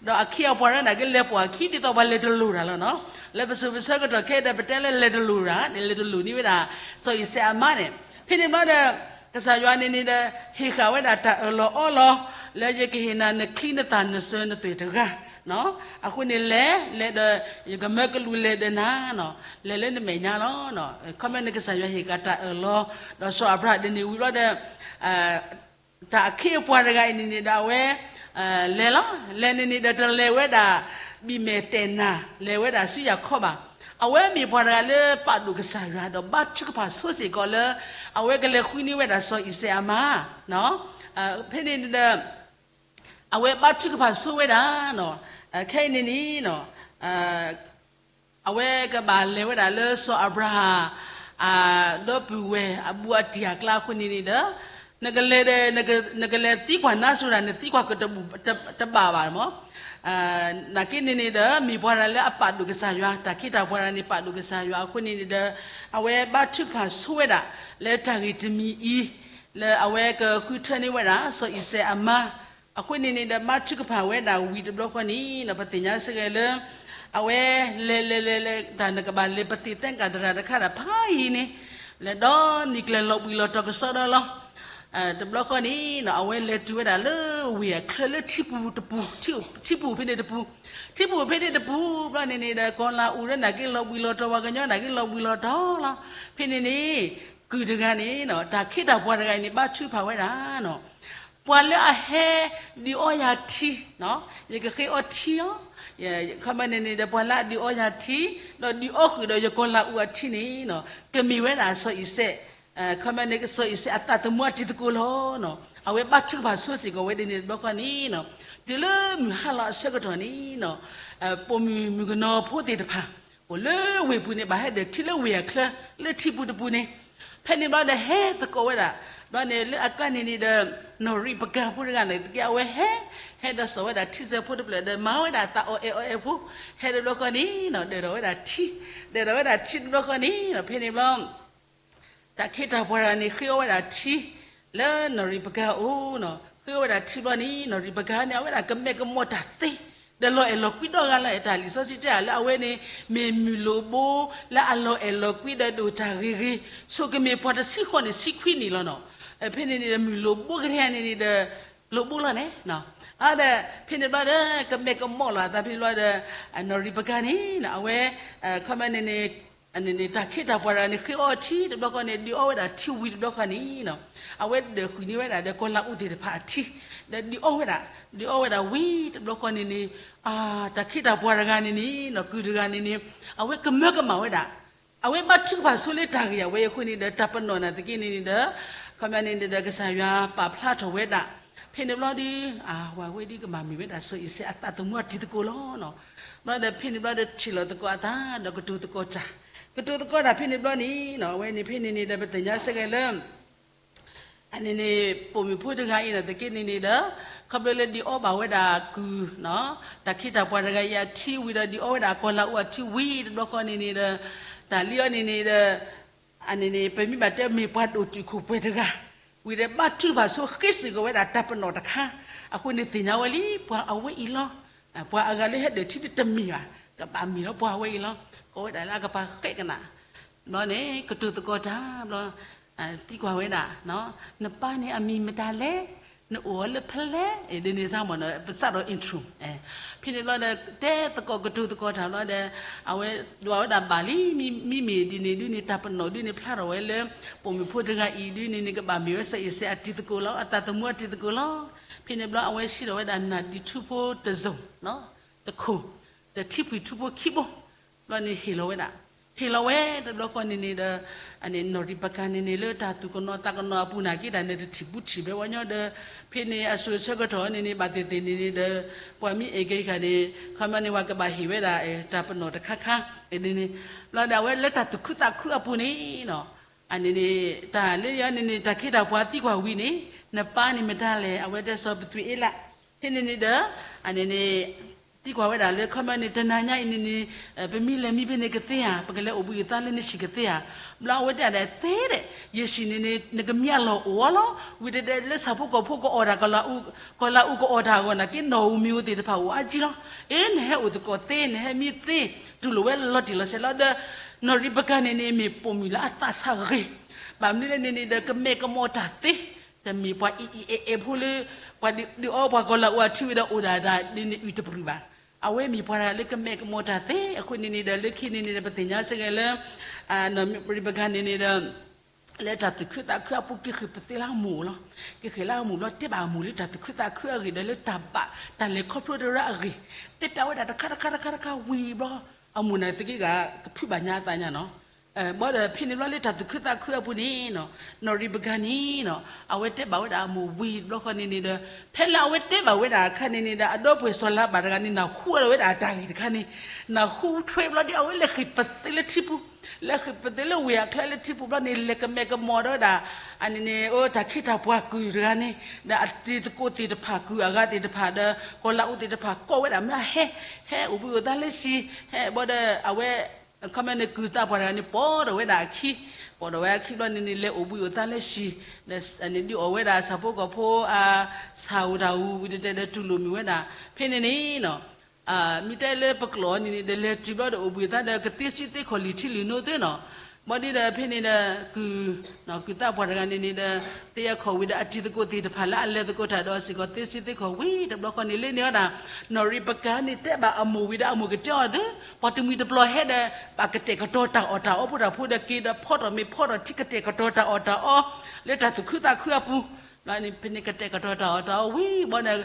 ဒီးအခ့အပှၤတဂၤန့ၣ်က့ လဲၤပိာ်အခံ ဒ်သိးပှၤလဲၤတလိၣ်တၢ်လီၤနီၤ, လၢပစိၤပဆၢကတီၢ်ခဲအံၤဒီး ပတဲလၢလဲၤတလိၣ်တၢ်န့ၣ် လဲၤတလိၣ်န့ၢ်ဝဲဒၣ် စီၤအံၤစဲးအမါန့ၣ်, ဖဲန့ၣ်ဘျီဒီး ကစၢ်ယွၤန့ၣ်န့ၣ်ဒီး ဟ့ၣ်ဃာ်ဝဲဒၣ်တၢ်အၢၣ်လီၤအီလီၤ လၢယကဟ့ၣ်နၤနချံနသၣ်နစၢၤနသွဲၣ်တဂၤ, အဃိန့ၣ်လဲၤ လဲၤဒီး ယကမၢကလူးလဲၤဒီးနၤ, လဲၤလၢနမဲာ်ညါလီၤ. ခီမ့ၢ်န့ၣ်ကစၢ်ယွၤဟ့ၣ်ဃာ်တၢ်အၢၣ်လီၤ ဒီးစီၤအၤဘြၤဟၣ်ဒ်န့ၣ်ဝံၤဘျီဒီး တၢ်အခ့အပှၤတဂၤအံၤန့ၣ်န့ၣ်ဒီးအဝဲ လဲၤလီၤ, လဲၤန့ၣ်န့ၣ်ဒီးတလဲၤဝဲဒၣ် ဘံၣ်မဲာ်တဲာ်နၤ လဲၤဝဲဒၣ်ဆူယၤခီဘၣ်, အဝဲမ့ၢ်ပှၤတဂၤလၢပာ်ဒိၣ်ကစၢ်ယွၤ ဒီးဘါထုကဖၣ်ဆိစ့ၢ်ကီးလၢ အဝဲကလဲၤဃုန့ၢ်ဝဲဒၣ်စီၤအံၤစဲးအမါ, ဖဲန့ၣ်န့ၣ်ဒီး အဝဲဘါထုကဖၣ်ဆိဝဲဒၣ်, ခဲအံၤန့ၣ်န့ၣ် အဝဲကဘၣ်လဲၤဝဲဒၣ်လၢစီၤအၤဘြၤဟၣ် ဒီပုၢ်ဝဲၢ်အဘူးအတံၢ်အကျါအဃိန့ၣ်န့ၣ်ဒီး နကလဲၤဒီး နကလဲၤသံကွၢ်နါစိၤဒၣ် နသံကွၢ်ကတဘူၣ် တဘၣ်ဘၣ်မး, နာ်က့န့ၣ်န့ၣ်ဒီး မ့ၢ်ပှၤတဂၤလၢအပာ်ဒိၣ်ကစၢ်ယွၤ တၢ်ခ့တၢ်ပှၤတဂၤန့ၣ် ပာ်ဒိၣ်ကစၢ်ယွၤအဃိန့ၣ်န့ၣ်ဒီး အဝဲဘါထုကဖၣ်ဆိဝဲဒၣ် လၢတၢ်ဂ့ၢ်တမံၤအံၤ လၢအဝဲကဃုထၢန့ၢ်ဝဲဒၣ် စီၤအံၤစဲးအမါ အဃိန့ၣ်န့ၣ်ဒီး ဘါထုကဖၣ်ဝဲဒၣ်ဝံၤတဘျီဃီန့ၣ် ပသ့ၣ်ညါစ့ၢ်ကီးလၢ အဝဲလဲၤလဲၤလဲၤလဲၤ တၢ်နကဘၣ်လဲၤ ပသ့ၣ်သဲကၣ်တရၣ်တခါဒၣ်ဖးယံၤန့ၣ် လဲၤဒီးနံၤကျၢၤလီၤဘှံးလီၤတီၤကစီဒီလီၤ. တဘျီဃီန့ၣ် အဝဲလဲၤတုၤဝဲဒၣ်လၢဝ့ၢ်အချၢလၢထံပူၤတပူၤ, ထံပူၤဖဲန့ၣ်တပူၤ, ထံပူၤဖဲန့ၣ်တပူၤ ဘျီန့ၣ်န့ၣ်ဒီး ကီၤလၤအူးဒီးနာ်က့လီၤဘှံးလီၤတီၤ ပှၤကညီနာ်က့လီၤဘှံးလီၤတီၤလီၤ. ဖဲန့ၣ်န့ၣ် ကုၢ်တဂၤန့ၣ် တၢ်ခ့တၢ်ပှၤတဂၤအံၤန့ၣ် ဘါထုကဖၣ်ဝဲဒၣ် ပှၤလၢအဟဲဒုးအီယၤထံ, ယကဃ့အီထံလီၤ. ခီမ့ၢ်န့ၣ်န့ၣ်ဒီး ပှၤလၢအဒုးအီယၤထံ ဒီးဒုးအီဃုာ်ဒီးယကီၤလၤအူးအထံန့ၣ် ကမ့ၢ်ဝဲဒၣ်စီၤအံၤစဲး, ခီမ့ၢ်န့ၣ်စီၤအံၤစဲးအသးသမူအတံၤသကိးလီၤ. အဝဲဘါထုကဖၣ်ဆိစ့ၢ်ကီးဝဲဒ်န့ၣ်တဘျီဃီန့ၣ် တုၤလၢမုၢ်ဟါလီၤအဆၢကတီၢ်န့ၣ် ပိာ်မုၣ်မုၣ်ကနီၤဖိသ့ၣ်တဖၣ် အိၣ်လၢဝ့ၢ်ပူၤန့ၣ် ဘၣ်ဟဲဒၢးထံလၢဝ့ၢ်အချၢ လၢထံပူၤတပူၤန့ၣ်, ဖဲန့ၣ်ဘျီဒီးဟဲသကိးဝဲဒၣ်, ဘျီန့ၣ်လၢအကျါန့ၣ်န့ၣ်ဒီး နီၣ်ရံၣ်ပကၤဖိတဂၤန့ၣ်သက့ အဝဲဟဲ, ဟဲဒီးစိာ်ဝဲဒၣ်ထံစဲးဖိတဖျၢၣ်ဒီး မၤဝဲဒၣ်သးအီၣ်အဲၣ်အီၣ်အဲၣ်ဖိ, ဟဲတဘျီဃီန့ၣ်နီၤ ဒၢးထီၣ်ဝဲဒၣ်ထံ, ဒၢးထီၣ်ဝဲဒၣ်ထံတဘျီဃီန့ၣ်နီၤ ဖဲန့ၣ်ဘျီ တၢ်ခ့တၢ်ပှၤတဂၤန့ၣ် ဃ့အီၣ်ဝဲဒၣ်ထံ လၢနီၣ်ရံၣ်ပကၤအအိၣ်နီၤ, ဃ့အီၣ်ဝဲဒၣ်ထံဘျီန့ၣ် နီၣ်ရံၣ်ပကၤန့ၣ် အဝဲဒၣ်ကမဲာ်ကမီၤတၢ်သ့, ဒီးလီၤအဲၣ်လီၤကွံဒီဂၤလီၤ. တၢ်လံာ်စီဆှံတဲဒၣ်လၢအဝဲန့ၣ် မ့ၢ်မုၣ်လိၣ်ဘိ လၢအလီၤအဲၣ်လီၤကွံဒီးဒိၣ်တၢ်ဂ့ၤဂ့ၤ, ဆိကမိၣ်ပှၤတဆံဃိးန့ၣ် ဆံခွံနံၣ်လီၤနီၤ. ဖဲန့ၣ်န့ၣ်ဒီး မုၣ်လိၣ်ဘိကရၢန့ၣ်န့ၣ်ဒီး လိၣ်ဘိလီၤန့ၣ်, အဒီး ဖဲန့ၣ်ဘျီဒီး ကမဲာ်ကမီၤလီၤအသးဖဲန့ၣ်ဘျီဒီး နီၣ်ရံၣ်ပကၤန့ၣ် အဝဲ ခီမန့ၣ်န့ၣ် န့ၣ်န့ၣ် တၢ်ခ့တၢ်ပှၤတဂၤန့ၣ် ဃ့အီၣ်ထံတဘျီဃီန့ၣ် ဒုးအီၣ်ဝဲဒၣ်ထံဝံၤတဘျီဃီန့ၣ်နီၤ, အဝဲဒၢးဃုာ်န့ၢ်ဝဲဒၣ်ဒီးကီၤလၤအူသ့ၣ်တဖၣ်အထံ, ဒီးဒုးအီၣ်ဝဲဒၣ်, ဒုးအီၣ်ဝဲဒၣ်ဝံၤတဘျီဃီန့ၣ်န့ၣ် တၢ်ခ့တၢ်ပှၤတဂၤန့ၣ်န့ၣ်နီၤ ကုၢ်တဂၤန့ၣ်န့ၣ် အဝဲကမၢကမၣ်ဝဲဒၣ်, အဝဲဘါထုကဖၣ်ဆိလၢတၢ်ဂ့ၢ်အဝဲအဃိန့ၣ်ဒီး တၢ်ပနီၣ်နာ်သက့န့ၣ်န့ၣ်ဒီး ခီမန့ၣ်န့ၣ်ဒီး ကစၢ်ယွၤပာ်ဖျါထီၣ်ဝဲဒၣ်, ဖဲန့ၣ်ဘျီဒီး အဝဲဒုးကဘၣ်မ့ၢ်ဝဲဒၣ်စီၤအံၤစဲးအသးသမူအတံၤသကိးလီၤနီၤ. ဘျီဒီးဖဲန့ၣ်ဘျီဒီးထံၣ်လိာ်သကိးအသးဒီးကတိၤသကိးတၢ်, ကတိၤသကိးတၢ်ဖဲန့ၣ်ဘျီန့ၣ်နီၤ အဝဲန့ၣ်ဖဲန့ၣ်န့ၣ်ဒီး ပသ့ၣ်ညါစ့ၢ်ကီးလၢ အန့ၣ်န့ၣ် ပိာ်မုၣ်ဖိတဂၤအံၤနာ်သက့န့ၣ်န့ၣ်ဒီး ခီဖျိလၢဒုးအီၣ်ဘၣ်ဝဲဒၣ်ကုၢ် တၢ်ခ့တၢ်ပှၤတဂၤအံၤအထံဝံၤဒီး ဒုးအီၣ်ဝဲဒၣ်ကီၤလၤအူအထံဝံၤတဘျီဃီန့ၣ်န့ၣ်ဒီး တၢ်လံအီၤန့ၣ်န့ၣ်ဒီး အန့ၣ်န့ၣ် ပမ့ၢ်ဘၣ်တဲမ့ၢ်ပှၤဒိၣ်တုာ်ခိၣ်ပှဲၤတဂၤ ဝံၤဒီးဘါထုကဖၣ်ဆိဃ့စ့ၢ်ကီးဝဲဒၣ်တၢ်ပနီၣ်တခါ, အဃိန့ၣ်သ့ၣ်ညါဝဲလံ ပှၤအဝဲအံၤလီၤ. ပှၤအဂၤလၢဟဲဒၢးထံဒ်တမ့ၢ်ဘၣ်, ကဘၣ်မ့ၢ်လီၤပှၤအဝဲအံၤလီၤ. ကိးဝဲဒၣ်လၢအကပၤဃဲးကနၣ် ဘျီန့ၣ် ကတိၤသကိးတၢ်ဘျီ သံကွၢ်ဝဲဒၣ်, နပၢ်န့ၣ်အမံၤမတၤလဲၣ်, နအိၣ်အီၤလၢဖဲလဲၣ်, ဒ်န့ၣ်စ့ၢ်မ့ၢ်နီၤ ပစးထီၣ် intro ဖဲန့ၣ်ဘျီဒီး တဲသကိးကတိၤသကိးတၢ်ဘျီဒီး အဝဲဒွးဝဲဒၣ်ဘၣ်လံ, မ့မ့ၢ်ဒ်န့ၣ်ဒ်န့ၣ် တၢ်ပနီၣ်ဒ်န့ၣ်ဖျါထီၣ်ဝဲလၢ ပိာ်မုၣ်ဖိတဂၤအံၤဒ်န့ၣ်န့ၣ် ကဘၣ်မ့ၢ်ဝဲစီၤအံၤစဲးအတံၤသကိးလီၤ, အသးသမူအတံၤသကိးလီၤ. ဖဲန့ၣ်ဘျီအဝဲဆှၢထီၣ်ဝဲဒၣ်နၢ်ဒံးထူဖိတစိၤ တခိၣ်, ဒီးထံဖှံထူဖိခံဘိ ဘျီန့ၣ်ဟ့ၣ်လီၤဝဲဒၣ်, ဟ့ၣ်လီၤဝဲတဘျီဃီန့ၣ်န့ၣ်ဒီး နီၣ်ရံၣ်ပကၤန့ၣ်န့ၣ် လၢတၢ်သူၣ်ကနိးသးကနိးအပူၤနာ်က့ဒၣ်န့ၣ် တထံၣ်ဘူးထံၣ်ဘဲဝဲညီဒီး ဖဲန့ၣ်အစိၤဆၢကတီၢ်န့ၣ်န့ၣ် ဘၣ်သ့ၣ်သ့ၣ်န့ၣ်န့ၣ်ဒီး ပှၤမ့ၢ်အဲၣ်က့ၤဃာ်န့ၣ် ခီမန့ၣ် ပှၤကဘၣ်ဟ့ၣ်ဝဲဒၣ် တၢ်ပနီၣ်တခါခါန့ၣ်န့ၣ် ဘျီဒီးအဝဲလၢတၢ်သူၣ်ခုသးခုအပူၤန့ၣ်နီၤ အန့ၣ်န့ၣ် တၢ်လၢယၤန့ၣ်န့ၣ် တၢ်ခ့တၢ်ပှၤသံကွၢ်ဝံၤန့ၣ် နပၢ်န့ၣ်မတၤလဲၣ်, အဝဲတဲစီၤပသွံၣ်အ့လး, ဖဲန့ၣ်န့ၣ်ဒီး အန့ၣ်န့ၣ် သံကွၢ်ဝဲဒၣ်လၢခီမန့ၣ် တနၤညါအံၤန့ၣ်န့ၣ် ပမ့ၢ်လဲၤမံဖဲန့ၣ်ကသ့ဧါ, ပကလဲၤအိၣ်ဘှံးအိၣ်သါလၢနဟံၣ်ကသ့ဧါ, ဘျီအဝဲတဲဒၣ်သ့ဒဲး ယဟံၣ်န့ၣ်န့ၣ် နကမံအလီၢ်အိၣ်အီၤလီၤ, ဝံၤတဒဲးလၢဆၣ်ဖိကီၢ်ဖိကအီၣ်တၢ် ကီၤလၤအူကအီၣ်တၢ်အဂီၢ်နာ်က့ နီၢ်ဧိၤမံၤဧိၤသ့ၣ်တဖၣ်အိၣ်အါကံလီၤ. အ့ နဟဲအိၣ်သကိးသ့ နဟဲမံသ့ တူၢ်လိာ်ဝဲလီၤတံၢ်လီၤဆဲးလီၤဒီး နီၣ်ရံၣ်ပကၤန့ၣ်န့ၣ် မ့ၢ်ပိာ်မုၣ်လၢအသးဆးဂ့ၤ, ဘၣ်မနုၤလဲၣ်န့ၣ်န့ၣ်ဒီး ကမဲာ်ကမီၤတၢ်သ့, တမ့ၢ်ပှၤအံၤအံၤအဲၣ်အဲၣ်ဖိလၢ ပှၤဒုးအီပှၤကီၤလၤအူအထံဝံၤဒီးအိၣ်ဒၣ်ဒၣ်ဒ်န့ၣ်အုၣ်တပျုာ်ဘၣ်. အဝဲမ့ၢ်ပှၤတဂၤလၢကမဲာ်ကမီၤတၢ်သ့အဃိန့ၣ်န့ၣ်ဒီး လၢခံန့ၣ်န့ၣ်ဒီး ပသ့ၣ်ညါစ့ၢ်ကီးလၢ နီၣ်ရံၣ်ပကၤန့ၣ်န့ၣ်ဒီး လၢတၢ်သူၣ်ခုသးခုအပူၤ က့ၤဃ့ၢ်ပသ့လၢအမိၢ်လီၤ. က့ၤဃ့ၢ်လၢအမိၢ်ဘျီ တဲဘၣ်အမိၢ်လၢတၢ်သူၣ်ခုသးခုအဂ့ၢ်ဒီးလၢတၢ်ဘၣ်တၢ်လဲၤခီဖျိတရၢအဂ့ၢ်, တဲပျးဝဲဒၣ်တခါတခါတခါတခါဝံၤဘျီ အမိၢ်န့ၣ်သက့ဂၤ ကဖုးဘၣ်ညါအသးညါနီၤ. ဘၣ်ဒီးဖဲန့ၣ်ဘျီလၢတၢ်သူၣ်ခုသးခုအပူၤန့ၣ်နီၤ နီၣ်ရံၣ်ပကၤန့ၣ်နီၤ အဝဲတဲဘၣ်ဝဲဒၣ်အမိၢ်ဝံၤတဘျီဃီန့ၣ်န့ၣ်ဒီး ဖဲလၢအဝဲတဲဘၣ်ဝဲဒၣ်အခါန့ၣ်န့ၣ်ဒီး အဒီပုၢ်ဝဲၢ်စီၤလါဘၣ်တဂၤန့ၣ် နၢ်ဟူဝဲဒၣ်အတၢ်ဂ့ၢ်တခါန့ၣ် နၢ်ဟူထွဲဘျီဒီး အဝဲလဲၤဃ့ၢ်ပသ့လၢထံပူၤ, လဲၤဃ့ၢ်ပသ့လၢဝ့ၢ်အချၢလၢထံပူၤဘျီန့ၣ် လဲၤကမဲာ်ကမီၤဒီးဝဲဒၣ် အန့ၣ်န့ၣ် အိၣ်တၢ်ခ့တၢ်ပှၤကုၢ်တဂၤန့ၣ် ဒီးအတံၤသကိးသ့ၣ်တဖၣ် ကုၢ်အဂၤသ့ၣ်တဖၣ်ဒီး ကီၤလၤအူသ့ၣ်တဖၣ် ကိးဝဲဒၣ်မ့ၢ်ဟဲ ဟဲအိၣ်ဘှံးအိၣ်သါလၢဟံၣ် ဟဲဘျီဒီး အဝဲ ခီမန့ၣ် ကုၢ်သးပှၢ်တဂၤန့ၣ် ပိာ်ထီၣ်ဝဲဒၣ်အခံ, ပိာ်ထီၣ်ဝဲအခံဘျီန့ၣ်န့ၣ် လဲၤအိၣ်ဘှံးအိၣ်သါလၢဟံၣ် ဒ်အီၣ်ဝဲဒၣ်ဆၣ်ဖိကီၢ်ဖိအ ဆၣ်ဧိၤတၢ်ဧိၤ ဝံၤတတဲဒီးတူၢ်လိာ်မုာ်ဝဲဒၣ် ဖဲန့ၣ်န့ၣ်နီၤ မ့ၢ်တဲလၢပကျိာ်န့ၣ်န့ၣ် ဒီးလဲၤတုၤဘျီဒီးအိၣ်ဘှံးအိၣ်သါဒီးကသ့ဆံသ့ခီၣ်လံာ်ထံလံာ်နိသ့နီၤ, ဘျီဒ်ဒီးဖဲန့ၣ်ဒီး ကုၢ်သးပှၢ်တဂၤန့ၣ်န့ၣ်ဒီး သ့အခီၣ်ဝံၤဒီးအတံၤသကိးသ့ၣ်တဖၣ်လၢအလဲၤသကိးတၢ်ဒီးအီၤစ့ၢ်ကီး သ့ဆံသ့ခီၣ်ဝံၤတဘျီဃီန့ၣ် လၢန့ၣ်ဝဲဒၣ် နီၣ်ရံၣ်ပကၤန့ၣ် တဲဘၣ်အမိၢ်ဝံၤဒီးအမိၢ်ကတဲအီၤသ့, ပှၤတမှံၤတပျီၤဟဲဒီး ဘၣ်ကတဲာ်ကတီၤတၢ်အီၣ်တၢ်အီဖိတၢ်ဖိဒီးက့ၤဒီးဖီထီၣ်မ့ၤဖီထီၣ်ထံ ကတဲာ်ကတီၤတၢ်အီၣ်တၢ်အီ လၢတၢ်သူၣ်ခုသးခုအပူၤ ဖဲန့ၣ်ကတဲာ်ကတီၤတၢ်အီၣ်တၢ်အီဝံၤ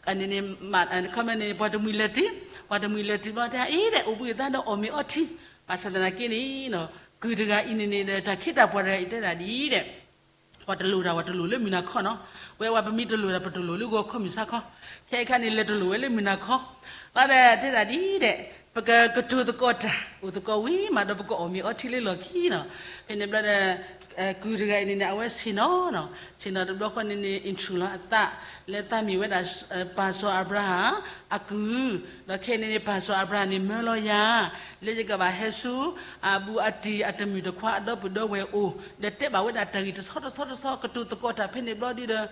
ဘျီဒီး န့ၣ်န့ၣ် ခီမန့ၣ် ပှၤတမှံၤလဲၤတုၤ ပှၤတမှံၤလဲၤတုၤဘျီတဲအံၤဒီး အိၣ်ဘှံးအိၣ်သါဒီးအီၣ်မ့ၤအီထံ ဘၣ်ဆၣ်သနာ်က့န့ၣ် ကုၢ်တဂၤအံၤန့ၣ်န့ၣ်ဒီး တၢ်ခ့တၢ်ပှၢ်တဂၤအံၤတဲဒၣ်ဒ်အံၤဒီး ပှၤတလိၣ်တၢ် ပှၤတလိၣ်လၢမုၢ်နၤခီနီၤ, ဝဲဝဲပမ့ၢ်တလိၣ်တၢ် ပတလိၣ်လၢဂီၤခီမုၢ်ဆါခီ, ခဲအံၤခါန့ၣ် လဲၤတလိၣ်ဝဲလၢမုၢ်နၤခီ, ဘျီဒီးတဲဒၣ်ဒ်အံၤဒီး ပကကတိၤသကိးတၢ် အိၣ်သကိးဝံၤမးဒီးပကအီၣ်မ့ၤအီထံလၢလီၢ်ခံနီၤ, ဖဲန့ၣ်ဘျီဒီး ကုၢ်တဂၤအံၤန့ၣ်န့ၣ် အဝဲဆ့ၣ်နီၤနီၤ, ဆ့ၣ်နီၤတဘျီဃီန့ၣ်န့ၣ် intro လီၤအသး လၢသးမ့ၢ်ဝဲဒၣ် ပၢ်စီၤအၤဘြၤဟၣ် အကုၢ်, ဒီးခဲအံၤန့ၣ်န့ၣ် ပၢ်စီၤအၤဘြၤဟၣ်န့ၣ်မၢလီၤယၤ လၢယကဘၣ်ဟဲဆူ အဘူးအတံၢ်အတမုၣ်တခွါအဒီပုၢ်ဒီဝဲၢ်အိၣ် ဒီးတဲဘၣ်ဝဲဒၣ်တၢ်ဂ့ၢ်တဆီတဆီတဆီ ကတိၤသကိးတၢ်ဖဲန့ၣ်ဘျီဒ်ဒီး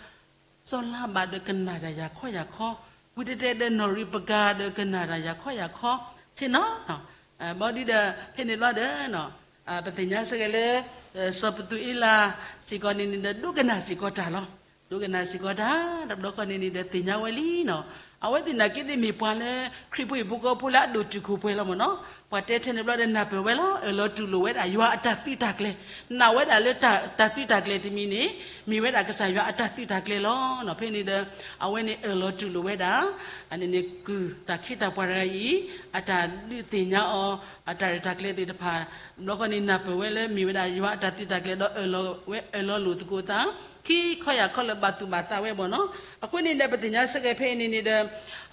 စီၤလၤဘၣ်ဒီးကနၣ်တၢ်ယၤခီယၤခီ, ဝံၤတဲတဲဒီးနီၢ်ရံးပကၤဒီးကနၣ်တၢ်ယၤခီယၤခီ, ဆ့ၣ်နီၤနီၤ, ဘျီဒ်ဒီး ဖဲန့ၣ်ဘျီဒီး ပသ့ၣ်ညါစ့ၢ်ကီးလၢ စီၤပသူၤအ့လးစ့ၢ်ကီးန့ၣ်န့ၣ်ဒီး ဒိကနၣ်စ့ၢ်ကီးတၢ်လီၤ. ဒိကနၣ်စ့ၢ်ကီးတၢ် တဘျီဃီန့ၣ်န့ၣ်ဒီးသ့ၣ်ညါဝဲလံနီၤ. အဝဲသ့ၣ်နာ်က့န့ၣ်မ့ၢ်ပှၤလၢ ခရံာ်ဖိဟံၣ်ဖိဃီဖိလၢအဒိၣ်တုာ်ခိၣ်ပှဲၤလီၤမ့ၢ်နီၤ. ပှၤတဲထဲန့ၣ်ဘျီဒီးနၢ်ပၢၢ်ဝဲလီၤ, အၢၣ်လီၤတူၢ်လိာ်ဝဲဒၣ်ယွၤအတၢ်သုးတၢ်ကျဲၤ, နာ်ဝဲဒၣ်လၢတၢ်သုးတၢ်ကျဲၤတမံၤန့ၣ် မ့ၢ်ဝဲဒၣ်ကစၢ်ယွၤအတၢ်သုးတၢ်ကျဲၤလီၤ. ဖဲန့ၣ်ဒီး အဝဲန့ၣ်အၢၣ်လီၤတူၢ်လိာ်ဝဲဒၣ် အန့ၣ်န့ၣ်ကုၢ်တၢ်ခ့တၢ်ပှၤတဂၤအံၤ အတၢ်ဒုးသ့ၣ်ညါအီၤ အတၢ်ရဲၣ်တၢ်ကျဲၤသ့ၣ်တဖၣ်, ဘျီဃီန့ၣ်နၢ်ပၢၢ်ဝဲလၢမ့ၢ်ဝဲဒၣ်ယွၤအတၢ်သုးတၢ်ကျဲၤဒီးအၢၣ်လီၤဝဲ အၢၣ်လီၤလိာ်သကိးသး ခံခီယၢ်ခီလၢဘၣ်သူၣ်ဘၣ်သးဝဲမ့ၢ်နီၤ. အဃိန့ၣ်ဒီးပသ့ၣ်ညါစ့ၢ်ကီးဖဲအံၤန့ၣ်န့ၣ်ဒီး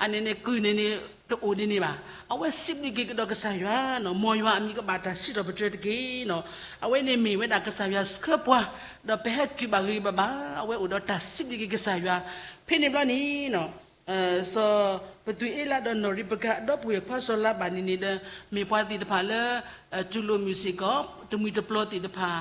အန့ၣ်န့ၣ်ကုၢ်န့ၣ်န့ၣ် တအိၣ်ဒ်န့ၣ်ဘၣ်. အဝဲစံးဘျုးက့ၤကဒီးကစၢ်ယွၤနီၤ, မ်ယွၤအမံၤကဘၣ်တၢ်စံးထီၣ်ပတြၢၤတက့ၢ်နီၤ. အဝဲန့ၣ်မ့ၢ်ဝဲဒၣ်ကစၢ်ယွၤဆှၢပှၤ ဒီးပဟဲတုၤဘၣ်ဂ့ၤဂ့ၤဘၣ်ဘၣ်, အဝဲအိၣ်ဒီးတၢ်စံးဘျုးက့ၤကစၢ်ယွၤ. ဖဲန့ၣ်ဘျီန့ၣ် စီၤပသူၤအ့လးဒီးနီၢ်ရံးပကၤအဒီပုၢ်ဝဲၢ်ခွါစီၤလၤဘၣ်န့ၣ်န့ၣ်ဒီး မ့ၢ်ပှၤသ့ၣ်တဖၣ်လၢ တူၢ်လိာ်မုာ်စ့ၢ်ကီး တမှံၤတပျီၤသ့ၣ်တဖၣ်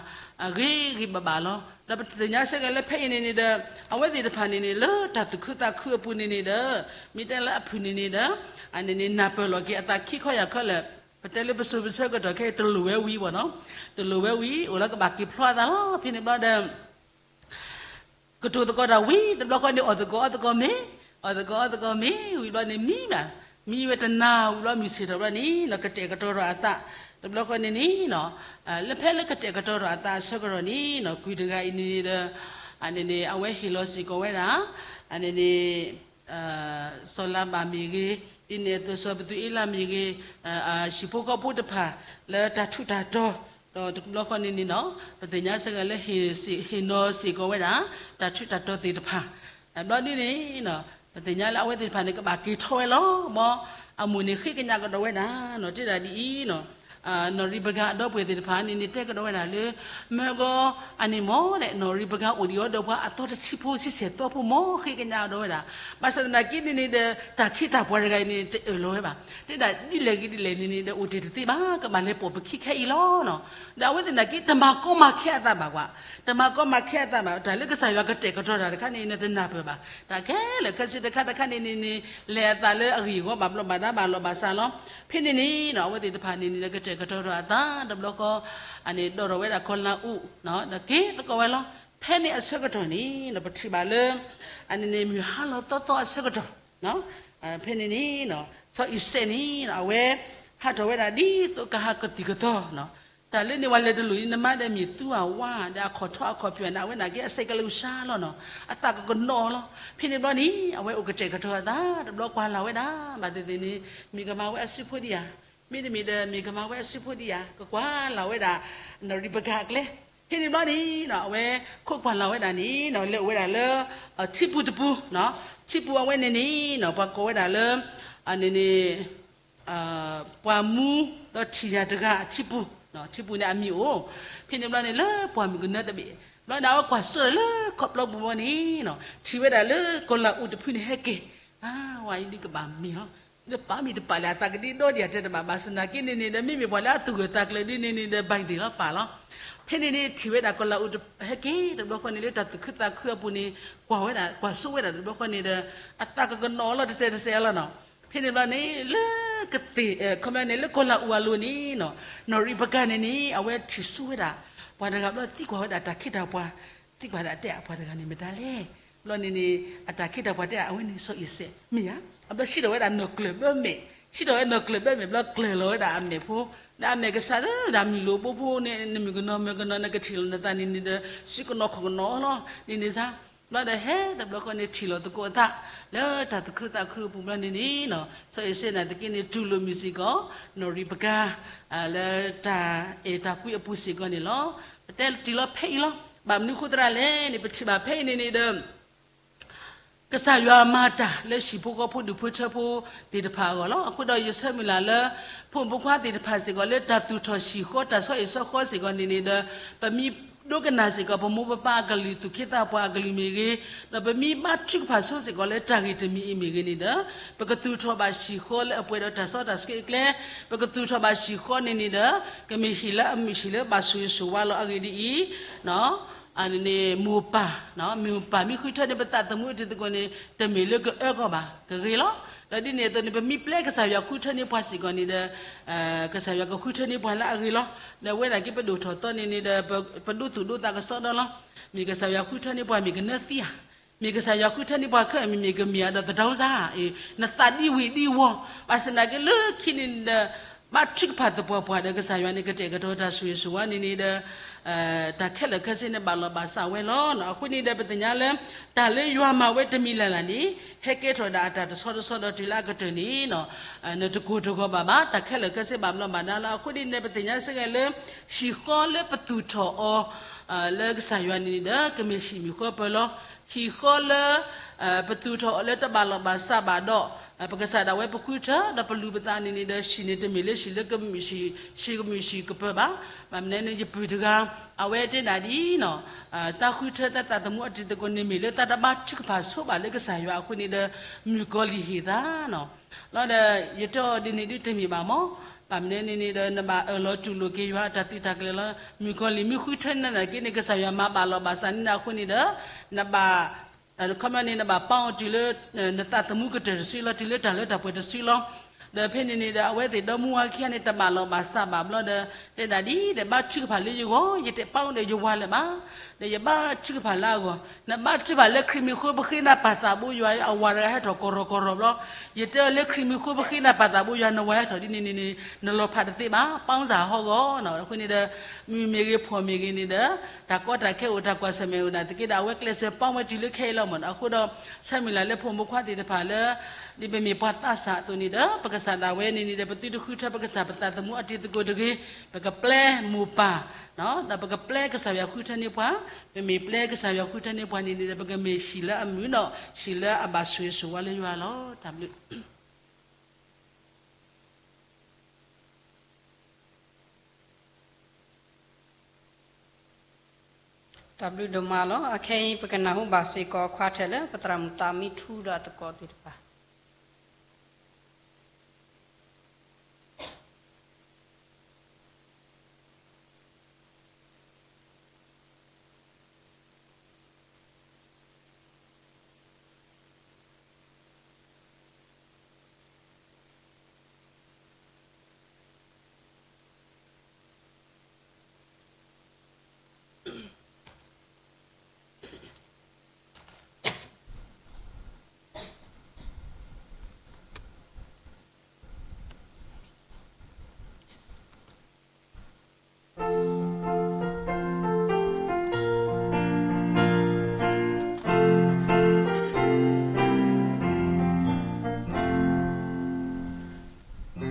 ဂ့ၤဂ့ၤဘၣ်ဘၣ်လီၤ. ဒီးပသ့ၣ်ညါစ့ၢ်ကီးလၢဖဲအံၤန့ၣ်န့ၣ်ဒီး အဝဲသ့ၣ်တဖၣ်န့ၣ်န့ၣ် လၢတၢ်သူၣ်ခုသးခုအပူၤန့ၣ်န့ၣ်ဒီး မ့ၢ်တဲလၢအဖုၣ်န့ၣ်န့ၣ်ဒီး အန့ၣ်န့ၣ် နၢ်ပၢၢ်လီၤက့ၤအသးခံခီယၢ်ခီလၢ ပတဲလၢပစိၤပဆၢကတီၢ်ခဲအံၤ တလိၣ်ဝဲဝံၤဘၣ်နီၤ, တလိၣ်ဝဲဝံၤ အိၣ်လၢကဘၣ်က့ၤဖျီအသးလီၤ. ဖဲန့ၣ်ဘျီဒီး ကတိၤသကိးတၢ်ဝံၤ တဘျီဃီန့ၣ် အီၣ်သကိးအီသကိးမ့ၤ, အီၣ်သကိးအီသကိးမ့ၤ ဝံၤဘျီန့ၣ်မံဘၣ်, မံဝဲတနၤဝံၤဘျီ မုၢ်ဆ့ၣ်ထီၣ်ဘျီန့ၣ်နီၤ ကတဲာ်ကတီၤထီၣ်အသး, တဘျီဃီန့ၣ်န့ၣ်နီၤ လၢဖဲလၢကတဲာ်ကတီၤထီၣ်အသးအဆၢကတီၢ်န့ၣ်နီၤ ကုၢ်တဂၤအံၤန့ၣ်န့ၣ်ဒီး အန့ၣ်န့ၣ် အဝဲဟ့ၣ်လီၤစ့ၢ်ကီးဝဲဒၣ် အန့ၣ်န့ၣ် စီၤလၤဘၣ်မ့ၢ်ဂ့ၤ, ဒ်န့ၣ်အသိးစီၤပသူၤအ့လးမ့ၢ်ဂ့ၤ, ဟံၣ်ဖိဃီဖိတဖၣ် လၢတၢ်ထူးတၢ်တီၤ, ဒီးတဘျီဃီန့ၣ်န့ၣ်နီၤ ပသ့ၣ်ညါစ့ၢ်ကီးလၢ ဟ့ၣ်နီၤစ့ၢ်ကီးဝဲဒၣ် တၢ်ထူးတၢ်တီၤသ့ၣ်တဖၣ်, ဘျီဒ်န့ၣ် ပသ့ၣ်ညါလၢအဝဲသ့ၣ်တဖၣ်န့ၣ် ကဘၣ်က့ၤထီၣ်ဝဲလီၤ. ဘီ အမိၢ်န့ၣ်ဃ့ကညးကဒီးဝဲဒၣ်နီၤ တဲဒၣ်ဒ်အံၤနီၤ နီၢ်ရံးပကၤအဒီပုၢ်ဝဲၢ်သ့ၣ်တဖၣ်န့ၣ်န့ၣ် တဲကဒီးဝဲဒၣ်လၢ မၢကီ အန့ၣ်မ့ၢ်ဒဲး နီၢ်ရံးပကၤအိၣ်ဒံးအီၤဒီးပှၤအသီတဆံဖိဆံဆဲၣ်သီဖိမ့ၢ်ဃ့ကညးကဒီးဝဲဒၣ်, ဘၣ်ဆၣ်သနာ်က့န့ၣ်န့ၣ်ဒီး တၢ်ခ့တၢ်ပှၤတဂၤအံၤန့ၣ် တအၢၣ်လီၤဝဲဘၣ်, တဲဒၣ်ဒ်လဲၣ်ဂ့ၤဒ်လဲၣ်န့ၣ်န့ၣ်ဒီး အိၣ်တ့ၢ်တသ့ဘၣ် ကဘၣ်လဲၤပိာ်ပခံခဲအံၤလီၤနီၤ. ဒီးအဝဲသ့ၣ်နာ်က့ တမၤကီမၤခဲအသးဘၣ်ကွၢ်, တမၤကီမၤခဲအသးဘၣ် တၢ်လၢကစၢ်ယွၤကတဲာ်ကတီၤတၢ်တခါန့ၣ် နတနၢ်ပၢၢ်ဘၣ်, တၢ်ခဲလၢာ်ခဲဆ့တခါတခါန့ၣ်န့ၣ်န့ၣ် လဲၤအသးလၢအဂ့ၢ်အဂီၢ်ဘၣ်ဘျီဘၣ်ဒါဘၣ်လီၤဘၣ်စးလီၤ. ဖဲန့ၣ်န့ၣ်နီၤ အဝဲသ့ၣ်တဖၣ်န့ၣ်န့ၣ်ဒီး ကတဲာ်ကတီၤထီၣ်အသးတဘျီဃီ အန့ၣ်ဒီးထီၣ်ဝဲဒၣ်ကီၤလၤအူး, ဒီးက့ၤသကိးဝဲလီၤ. ဖဲန့ၣ်အဆၢကတီၢ်န့ၣ် ပထံၣ်ဘၣ်လၢ အန့ၣ်န့ၣ် မုၢ်ဟါလီၤသီသီအဆၢကတီၢ် ဖဲန့ၣ်န့ၣ် စီၤအံၤစဲးန့ၣ် အဝဲ ဟးထီၣ်ဝဲဒၣ်ဒ်သိးကဟးကသံၣ်ကသီ တၢ်လၢန့ၣ် ပှၤလဲၤတလိၣ်န့ၣ် နမါဒီးမ့ၢ်သူအဝါ ဒီးအခီၣ်ထီၣ်အခီၣ်ဖၠၣ်န့ၣ် အဝဲနာ်က့အစဲးကလၢကဆါလီၤနီၤ, အသးကကနီၤလီၤ. ဖဲန့ၣ်ဘျီန့ၣ် အဝဲအိၣ်ကတဲာ်ကတီၤအသး တဘျီကွၢ်လၢ်ဝဲဒၣ် ဘၣ်သ့ၣ်သ့ၣ်န့ၣ် မ့ၢ်ကမၤဝဲအစုဖိဒံးဧါ, မ့တမ့ၢ်ဒီး မ့ၢ်ကမၤဝဲအစုဖိဒံးဧါ, ကကွၢ်လၢ်ဝဲဒၣ် နီၢ်ရံးပကၤအကျဲ. ဖဲန့ၣ်ဘျီန့ၣ် အဝဲခိးကွၢ်လၢ်ဝဲဒၣ်န့ၣ် လဲၤအိၣ်ဝဲဒၣ်လၢ ထံပူၤတပူၤ, ထံပူၤအဝဲန့ၣ်န့ၣ် ပှၤကိးဝဲဒၣ်လၢ အန့ၣ်န့ၣ် ပှၤမူဒီးထံၣ်ယၤတဂၤအထံပူၤ, ထံပူၤန့ၣ်အမံၤအိၣ်, ဖဲန့ၣ်ဘျီန့ၣ်လၢပှၢ်မုၢ်ကနၢတဘ့ၣ်, ဘျီန့ၣ် အဝဲကွၢ်စိလၢခီၣ်ပျီပူၤဘျီန့ၣ် ထံၣ်ဝဲဒၣ်လၢကီၤလၤအူးတဖုန့ၣ်ဟဲက့ၤ, ဝဲအံၤဒုးကဘၣ်မ့ၢ်လီၤ, ဒီးပာ်မ့ၢ်တပာ်လဲၣ် အသးကဒ့ဒီဒံးဧါ တဲတဘၣ်, ဘၣ်ဆၣ်သနာ်က့န့ၣ်န့ၣ်ဒီး မ့မ့ၢ်ပှၤလၢအသူၣ်ဂၢၢ်သးကျၢၤဒ်န့ၣ်န့ၣ်ဒီး ဘၣ်သ့ၣ်လီၤပာ်လီၤ. ဖဲန့ၣ်န့ၣ် ထံၣ်ဝဲဒၣ်ကီၤလၤအူးဟဲက့ၤတဘျီဃီန့ၣ် လၢတၢ်သူၣ်ခုသးခုအပူၤန့ၣ် ကွၢ်ဝဲဒၣ် ကွၢ်စိဝဲဒၣ်တဘျီဃီန့ၣ်ဒီး အသးကကနီၤလီၤတစဲးတစဲးလီၤနီၤ. ဖဲန့ၣ်ဘျီန့ၣ် လၢကသ့ၣ် ခီပညီန့ၣ် လၢကီၤလၤအူးအလိၤန့ၣ် နီၢ်ရံးပကၤန့ၣ်န့ၣ် အဝဲထံၣ်စိဝဲဒၣ် ပှၤတဂၤဘျီ သံကွၢ်ဝဲဒၣ်တၢ်ခ့တၢ်ပှၤ, သံကွၢ်ဒၣ်တဲအပှၤတဂၤန့ၣ်မတၤလဲၣ်. ဘျီန့ၣ်န့ၣ် အတၢ်ခ့တၢ်ပှၤတဲအဝဲန့ၣ် စီၤအံၤစဲး မ့ၢ်ဧါ, အဘျီစံးထီၣ်ဝဲဒၣ်နီၢ်ကျၢၢ်ဘၢမဲာ်, စံးထီၣ်ဝဲနီၢ်ကျၢၢ်ဘၢမဲာ် ဘျီကျၢၢ်လီၤဝဲဒၣ်အမဲာ်ဖိ, ဒီးအမဲာ်ကစၢ်သၢ ဒီးမုၢ်လိၣ်ဘိဖိန့ၣ် နမုၢ်ကနီၤမုၢ်ကနီၤ နကထံၣ်လိာ်နသးန့ၣ်န့ၣ်ဒီး စုကနီၤခီၣ်ကနီၤလီၤ ဒ်န့ၣ်စါ. ဘျီဒီးဟဲတဘျီဃီန့ၣ် ထံၣ်လိာ်သကိးအသး လၢတၢ်သူၣ်ခုသးခုအပူၤဘျီန့ၣ်န့ၣ် စီၤအံၤစဲးနာ်သက့န့ၣ် တူၢ်လိာ်မုာ်စ့ၢ်ကီး နီၢ်ရံးပကၤ လၢတၢ်အဲၣ်တၢ်ကွံအပူၤစ့ၢ်ကီးန့ၣ်လီၤ. ပတဲတ့ၢ်လီၤဖဲအံၤလီၤ. ဘၣ်မနုၤဃိသရၣ်လဲၣ်န့ၣ် ပထံၣ်ဘၣ်ဖဲအံၤန့ၣ်န့ၣ်ဒီး ကစၢ်ယွၤမၤတၢ်လၢဟံၣ်ဖိဃီဖိဒူၣ်ဖိထၢဖိသ့ၣ်တဖၣ်အဂီၢ်လီၤ. အဃိဒီးယဆၢမုၢ်လၢ်လၢ ဖိမုၣ်ဖိခွါသ့ၣ်တဖၣ်စ့ၢ်ကီး လၢတၢ်သူၣ်ထီၣ်ဟံၣ်ဃီတၢ်ဆီဟံၣ်ဆီဃီစ့ၢ်ကီးန့ၣ်န့ၣ်ဒီး ပမ့ၢ် ဒိကနၣ်စ့ၢ်ကီး ပမိၢ်ပပၢ်အကလုၢ် သူၣ်က့သးပှၢ်အကလုၢ်မ့ၢ်ဂ့ၤ, ဒီးပမ့ၢ်ဘါထုကဖၣ်ဆိစ့ၢ်ကီးလၢတၢ်ဂ့ၢ်တမံၤအံၤမ့ၢ်ဂ့ၤန့ၣ်ဒီး, ပကသူၣ်ထီၣ်ဘၣ်ဟံၣ်ဃီလၢအပှဲၤဒီးတၢ်စီတၢ်ဆှံအကျဲ, ပကသူၣ်ထီၣ်ဘၣ်ဟံၣ်ဃီန့ၣ်န့ၣ်ဒီး, ကမ့ၢ်ဟံၣ်လၢအမုာ်ဟံၣ်လၢဘၣ်ဆိၣ်ဂ့ၤဆိၣ်ဝါလီၤ. အဂ့ၢ်ဒ်အံၤ, န့ၣ်မိၢ်ပၢ်, မိၢ်ပၢ်မ့ၢ်ဃုထၢန့ၢ်ပသးသမူအတံၤသကိးန့ၣ် တမ့ၢ်လၢကအၢကီၢ်ဘၣ်, ကဂ့ၤလီၤ. ဒီးဒ်န့ၣ်အသိးန့ၣ် ပမ့ၢ်ပျဲကစၢ်ယွၤဃုထၢန့ၢ်ပှၤစ့ၢ်ကီးန့ၣ်ဒီး ကစၢ်ယွၤကဃုထၢန့ၢ်ပှၤလၢအဂ့ၤလီၤ. ဒီးအဝဲဒၣ်က့ပဒိၣ်ထီၣ်သီန့ၣ်န့ၣ်ဒီး ပဒိသူၣ်ဒိသးကစီဒီလီၤ. မ့ၢ်ကစၢ်ယွၤဃုထၢန့ၢ်ပှၤမ့ၢ်ကနၢသံဧါ, မ့ၢ်ကစၢ်ယွၤဃုထၢန့ၢ်ပှၤခဲအံၤမ့ၢ်ကမ့ၢ်အဒီးသဒၢစါ, နသးဒံဝ့ၤဒံဝီၤ, ဘၣ်ဆၣ်သနာ်က့လၢခံန့ၣ်ဒီး ဘါထုကဖၣ်သပှၢ်ပှၢ်ဒီးကစၢ်ယွၤန့ၣ် ကတဲာ်ကတီၤတၢ်ဆိၣ်ဂ့ၤဆိၣ်ဝါန့ၣ်န့ၣ်ဒီး တၢ်ခဲလၢာ်ခဲဆ့န့ၣ်ဘၣ်လီၤဘၣ်စးဝဲလီၤ. အဃိန့ၣ်ဒီးပသ့ၣ်ညါလၢ တၢ်လၢယွၤမၤဝဲတမံၤလၢ်လၢ်န့ၣ် ဟဲကဲထီၣ်ဒၣ်အတၢ်တဆီတဆီဒီးတုၤလၢအကတၢၢ်န့ၣ် နတကိၢ်တဂီၤဘၣ်ဘၣ်, တၢ်ခဲလၢာ်ခဲဆ့ဘၣ်ဘျီးဘၣ်ဒါလီၤ. အဃိန့ၣ်ဒီးပသ့ၣ်ညါစ့ၢ်ကီးလၢ ဟံၣ်ဃီလၢပသူၣ်ထီၣ်အီၤ လၢကစၢ်ယွၤန့ၣ်န့ၣ်ဒီး ကမ့ၢ်ဟံၣ်မုၢ်ဃီပၢၤလီၤ. ဟံၣ်ဃီလၢ ပသူၣ်ထီၣ်အီၤလၢတဘၣ်လီၤဘၣ်စးဘၣ်ဒီး ပကစၢ်ဒၣ်ဝဲပဃုထၢ ဒီးပလူၤပသးန့ၣ်န့ၣ်ဒီး ဟံၣ်န့ၣ်တမ့ၢ်လၢဟံၣ်လၢကမုာ်ဟံၣ် ဟံၣ်ကမုာ်ဟံၣ်ကပၢၤဘၣ်. ဘၣ်မနုၤန့ၣ် ယပုၢ်တဂၤ အဝဲတဲဒၣ်ဒ် တၢ်ဃုထၢတၢ်သးသမူအတံၤသကိးန့ၣ်မ့ၢ်လၢတၢ်တဘါထုကဖၣ်ဆိဘၣ် လၢကစၢ်ယွၤအဃိန့ၣ်ဒီး မုၣ်ကီၤလံၢ်ဟ့ၣ်သး လီၤဒီး ယတဲအီၤဒ်န့ၣ်ဒ်တမ့ၢ်ဘၣ်မၢ်. ဘၣ်မနုၤန့ၣ်န့ၣ်ဒီး နဘၣ်အၢၣ်လီၤတူၢ်လိာ်က့ၤယွၤအတၢ်သုးတၢ်ကျဲၤလီၤ. မုၣ်ကီၤလံၢ်မ့ၢ်ဃုထၢနၤနာ်က့န့ၣ် ကစၢ်ယွၤမၤဘၣ်လီၤဘၣ်စးန့ၢ်နၤအဃိန့ၣ်ဒီး နဘၣ် ခီပညီန့ၣ် နဘၣ်ပာ်အီၤတုၤလၢ နသးသမူကတၢၢ်တစုလီၤ တုၤလၢတၢ်လၢတၢ်ပှဲၤတစုလီၤ. ဒီးဖဲန့ၣ်န့ၣ်ဒီး အဝဲသ့ၣ်ဒီမါဝၤခံဂၤန့ၣ် တဘၣ်လီၤဘၣ်စးဘၣ်ဘျီဒီး တဲဒၣ်ဒ်ဒီး ဘါထုကဖၣ်လၢယဂီၢ် ယတပာ်အီၤဒီးယဝၤလၢၤဘၣ်. ဒီးယဘါထုကဖၣ်လၢအဂီၢ် နဘါထုကဖၣ်လၢခရံာ်မ့ၢ်ဃုပဃ့နၤပၢ်သးဘိယွၤ အဝၤတဂၤဟဲထီၣ်ကီၢ်ရီၢ်ကီၢ်ရီၢ်ဘျီ ယတဲအီၤလၢခရံာ်မ့ၢ်ဃုပဃ့နၤပၢ်သးဘိယွၤ နဝၤဟဲထီၣ်ဒ်န့ၣ်န့ၣ်န့ၣ် နလီၤဖးတသ့ဘၣ် ပာ်စၢ်ဟီဂီၢ်. အဃိန့ၣ်ဒီး မုၢ်မ့ၢ်ဂ့ၤ ဖှီၣ်မ့ၢ်ဂ့ၤန့ၣ်ဒီး တၢ်ကီတၢ်ခဲအိၣ် တၢ်ကွၢ်ဆၢၣ်မဲာ်အိၣ်ဒၣ်သက့ဒီး အဝဲကျဲးစၢးပာ်ဝဲတုၤလၢခဲအံၤလီၤမၢ်. အဃိဒီး ဆၢမုၢ်လၢ်လၢဖိမုၣ်ဖိခွါသ့ၣ်တဖၣ်လၢ ဒ်ပမ့ၢ်ပှၤသးစၢ်အသိးန့ၣ်ဒီး ပကစၢ်ဒၣ်ဝဲန့ၣ်န့ၣ်ဒီး ပသုတဃုထၢပကစၢ်ပသးသမူအတံၤသကိးတဂ့ၤ, ပကပျဲမိၢ်ပၢ် ဒီးပကပျဲကစၢ်ယွၤဃုထၢန့ၢ်ပှၤ, ပမ့ၢ်ပျဲကစၢ်ယွၤဃုထၢန့ၢ်ပှၤန့ၣ်န့ၣ်ဒီး ပကမ့ၢ်ဟံၣ်လၢအမုာ်ဒီး ဟံၣ်လၢအဘၣ်ဆိၣ်ဂ့ၤဆိၣ်ဝါလၢယွၤလီၤ. တၢ်ဘျုး တၢ်ဘျုးဒိၣ်မးလီၤ. အခဲအံၤ ပကနၢ်ဟူဘၣ်စ့ၢ်ကီး ခွါထဲးလၢပသရၣ်မုၣ်သးမံထူဒီးအသကိးသ့ၣ်တဖၣ်.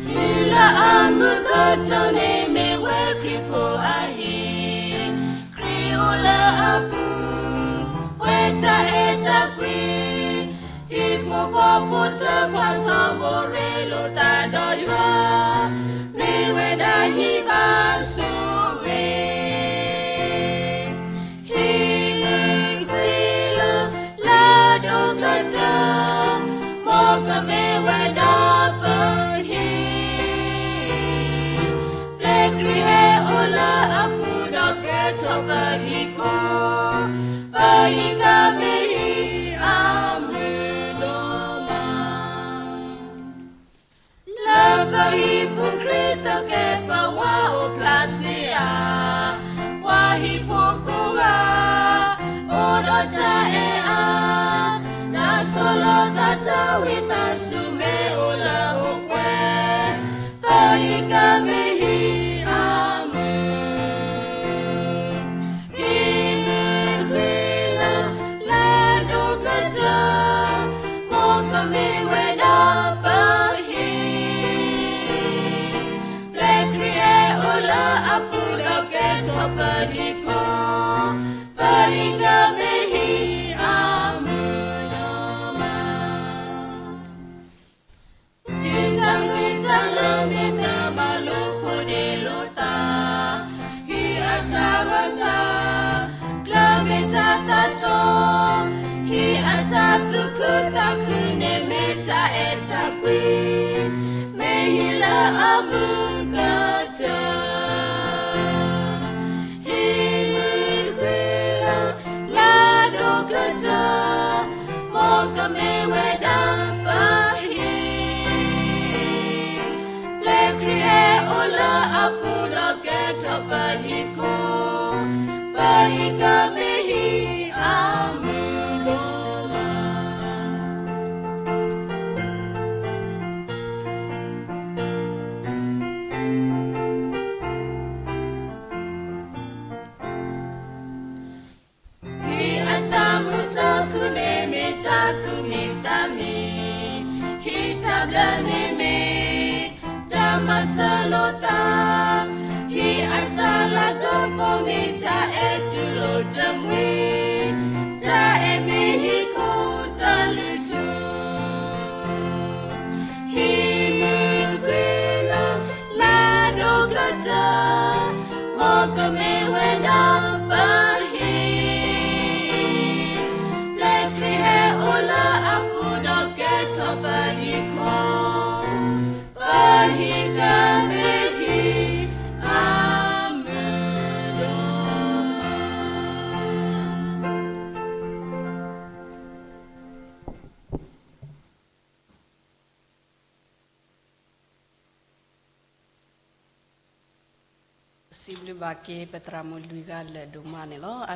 ဟံၣ်လၢအမုာ်ကတီၢ်န့ၣ် မ့ၢ်ဝဲခရံာ်ဖိအဟံၣ်, ခရံာ်အိၣ်လၢအပူၤ ပှဲၤတၢ်အဲၣ်တၢ်ကွံ, ဟံၣ်ဖိဃီဖိတဖၣ်ထီဘိရ့လိာ်သးဒီးယွၤ, မ့ၢ်ဝဲဒၣ်ဟံၣ်ဘၣ်ဆိၣ်ဂ့ၤ ဟံၣ်မုၢ်ဃံလၢလၢဒိၣ်ကတၢၢ်, မ်ကမ့ၢ်ဝဲဒၣ်ပဟံၣ်, ပျဲခရံာ်ဟဲအိၣ်လၢအပူၤဒီး ကဲထီၣ်ပဟံၣ်ခိၣ်, ပဟံၣ်ကမ့ၢ်ဟံၣ်အမုာ်ဒိၣ်မး လၢပဟံၣ်ပူၤခရံာ်သကဲးပဝးအိၣ်ဖျါစ့ၢ်ဧါ, ပှၤဟံၣ်ဖိကိးဂၤ အိၣ်ဒီးတၢ်အဲၣ်အါ, တၢ်ဆိၣ်လီၤသးတၢ်ဝံသးစူၤမ့ၢ်အိၣ်လၢအိၣ်ပှဲၤ, ပဟံၣ်ကမ့ၢ်ဟံၣ်အမုာ် ဟံၣ်မုၢ်ဃံလၢလၢဒိၣ်ကတၢၢ်, မ်ကမ့ၢ်ဝဲဒၣ်ပဟံၣ်, ပျဲခရံာ်ဟဲအိၣ်လၢအပူၤဒီး ကဲထီၣ်ပဟံၣ်ခိၣ်, ပဟံၣ်ကမ့ၢ်ဟံၣ်အမုာ်ဒိၣ်မး ဟံၣ်တၢ်ဃံတၢ်လၤမ့ၢ်တၢ်ဘၣ်လိ တၢ်အဲၣ်တၢ်ကွံ, မ့ၢ်ဟံၣ်လၢအမုာ်ကတၢၢ်, ဟံၣ်ဃံလၤလၢဒိၣ်ကတၢၢ်, မ်ကမ့ၢ်ဝဲဒၣ်ပဟံၣ်, ပျဲခရံာ်ဟဲအိၣ်လၢအပူၤဒီးကဲထီၣ်ပဟံၣ်ခိၣ်, ပဟံၣ်ကမ့ၢ်ဟံၣ်အမုာ်ဒိၣ်မး. ဟံၣ်အတၢ်မုာ်တၢ်ခုၣ်န့ၣ်မ့ၢ်တၢ်သူၣ်မံသးမံ, ဟံၣ်တၢ်ဘျၢန့ၣ်မ့ၢ်တၢ်မၤစၢၤလိာ်သး, ဟံၣ်အတၢ်လၤကပီၤမ့ၢ်တၢ်အဲၣ်တူၢ်လိာ်တမှံၤ, တၢ်အဲၣ်မ့ၢ်ဟံၣ်ခိၣ်သလုးထူ, ဟံၣ်မုၢ်ဃံလၤလၢဒိၣ်ကတၢၢ်, မ်ကမ့ၢ်ဝဲဒၣ်ပဟံၣ်, ပျဲခရံာ်ဟဲအိၣ်လၢအပူၤဒီးကဲထီၣ်ပဟံၣ်ခိၣ်, ပဟံၣ်ကမ့ၢ်ဟံၣ်အမုာ်ဒိၣ်မး. စံးဘျုးဘၣ်က့ၤပသရၣ်မုၣ်လွံၢ်ဂၤလၢာ်ဒိၣ်မးန့ၣ်လီၤ.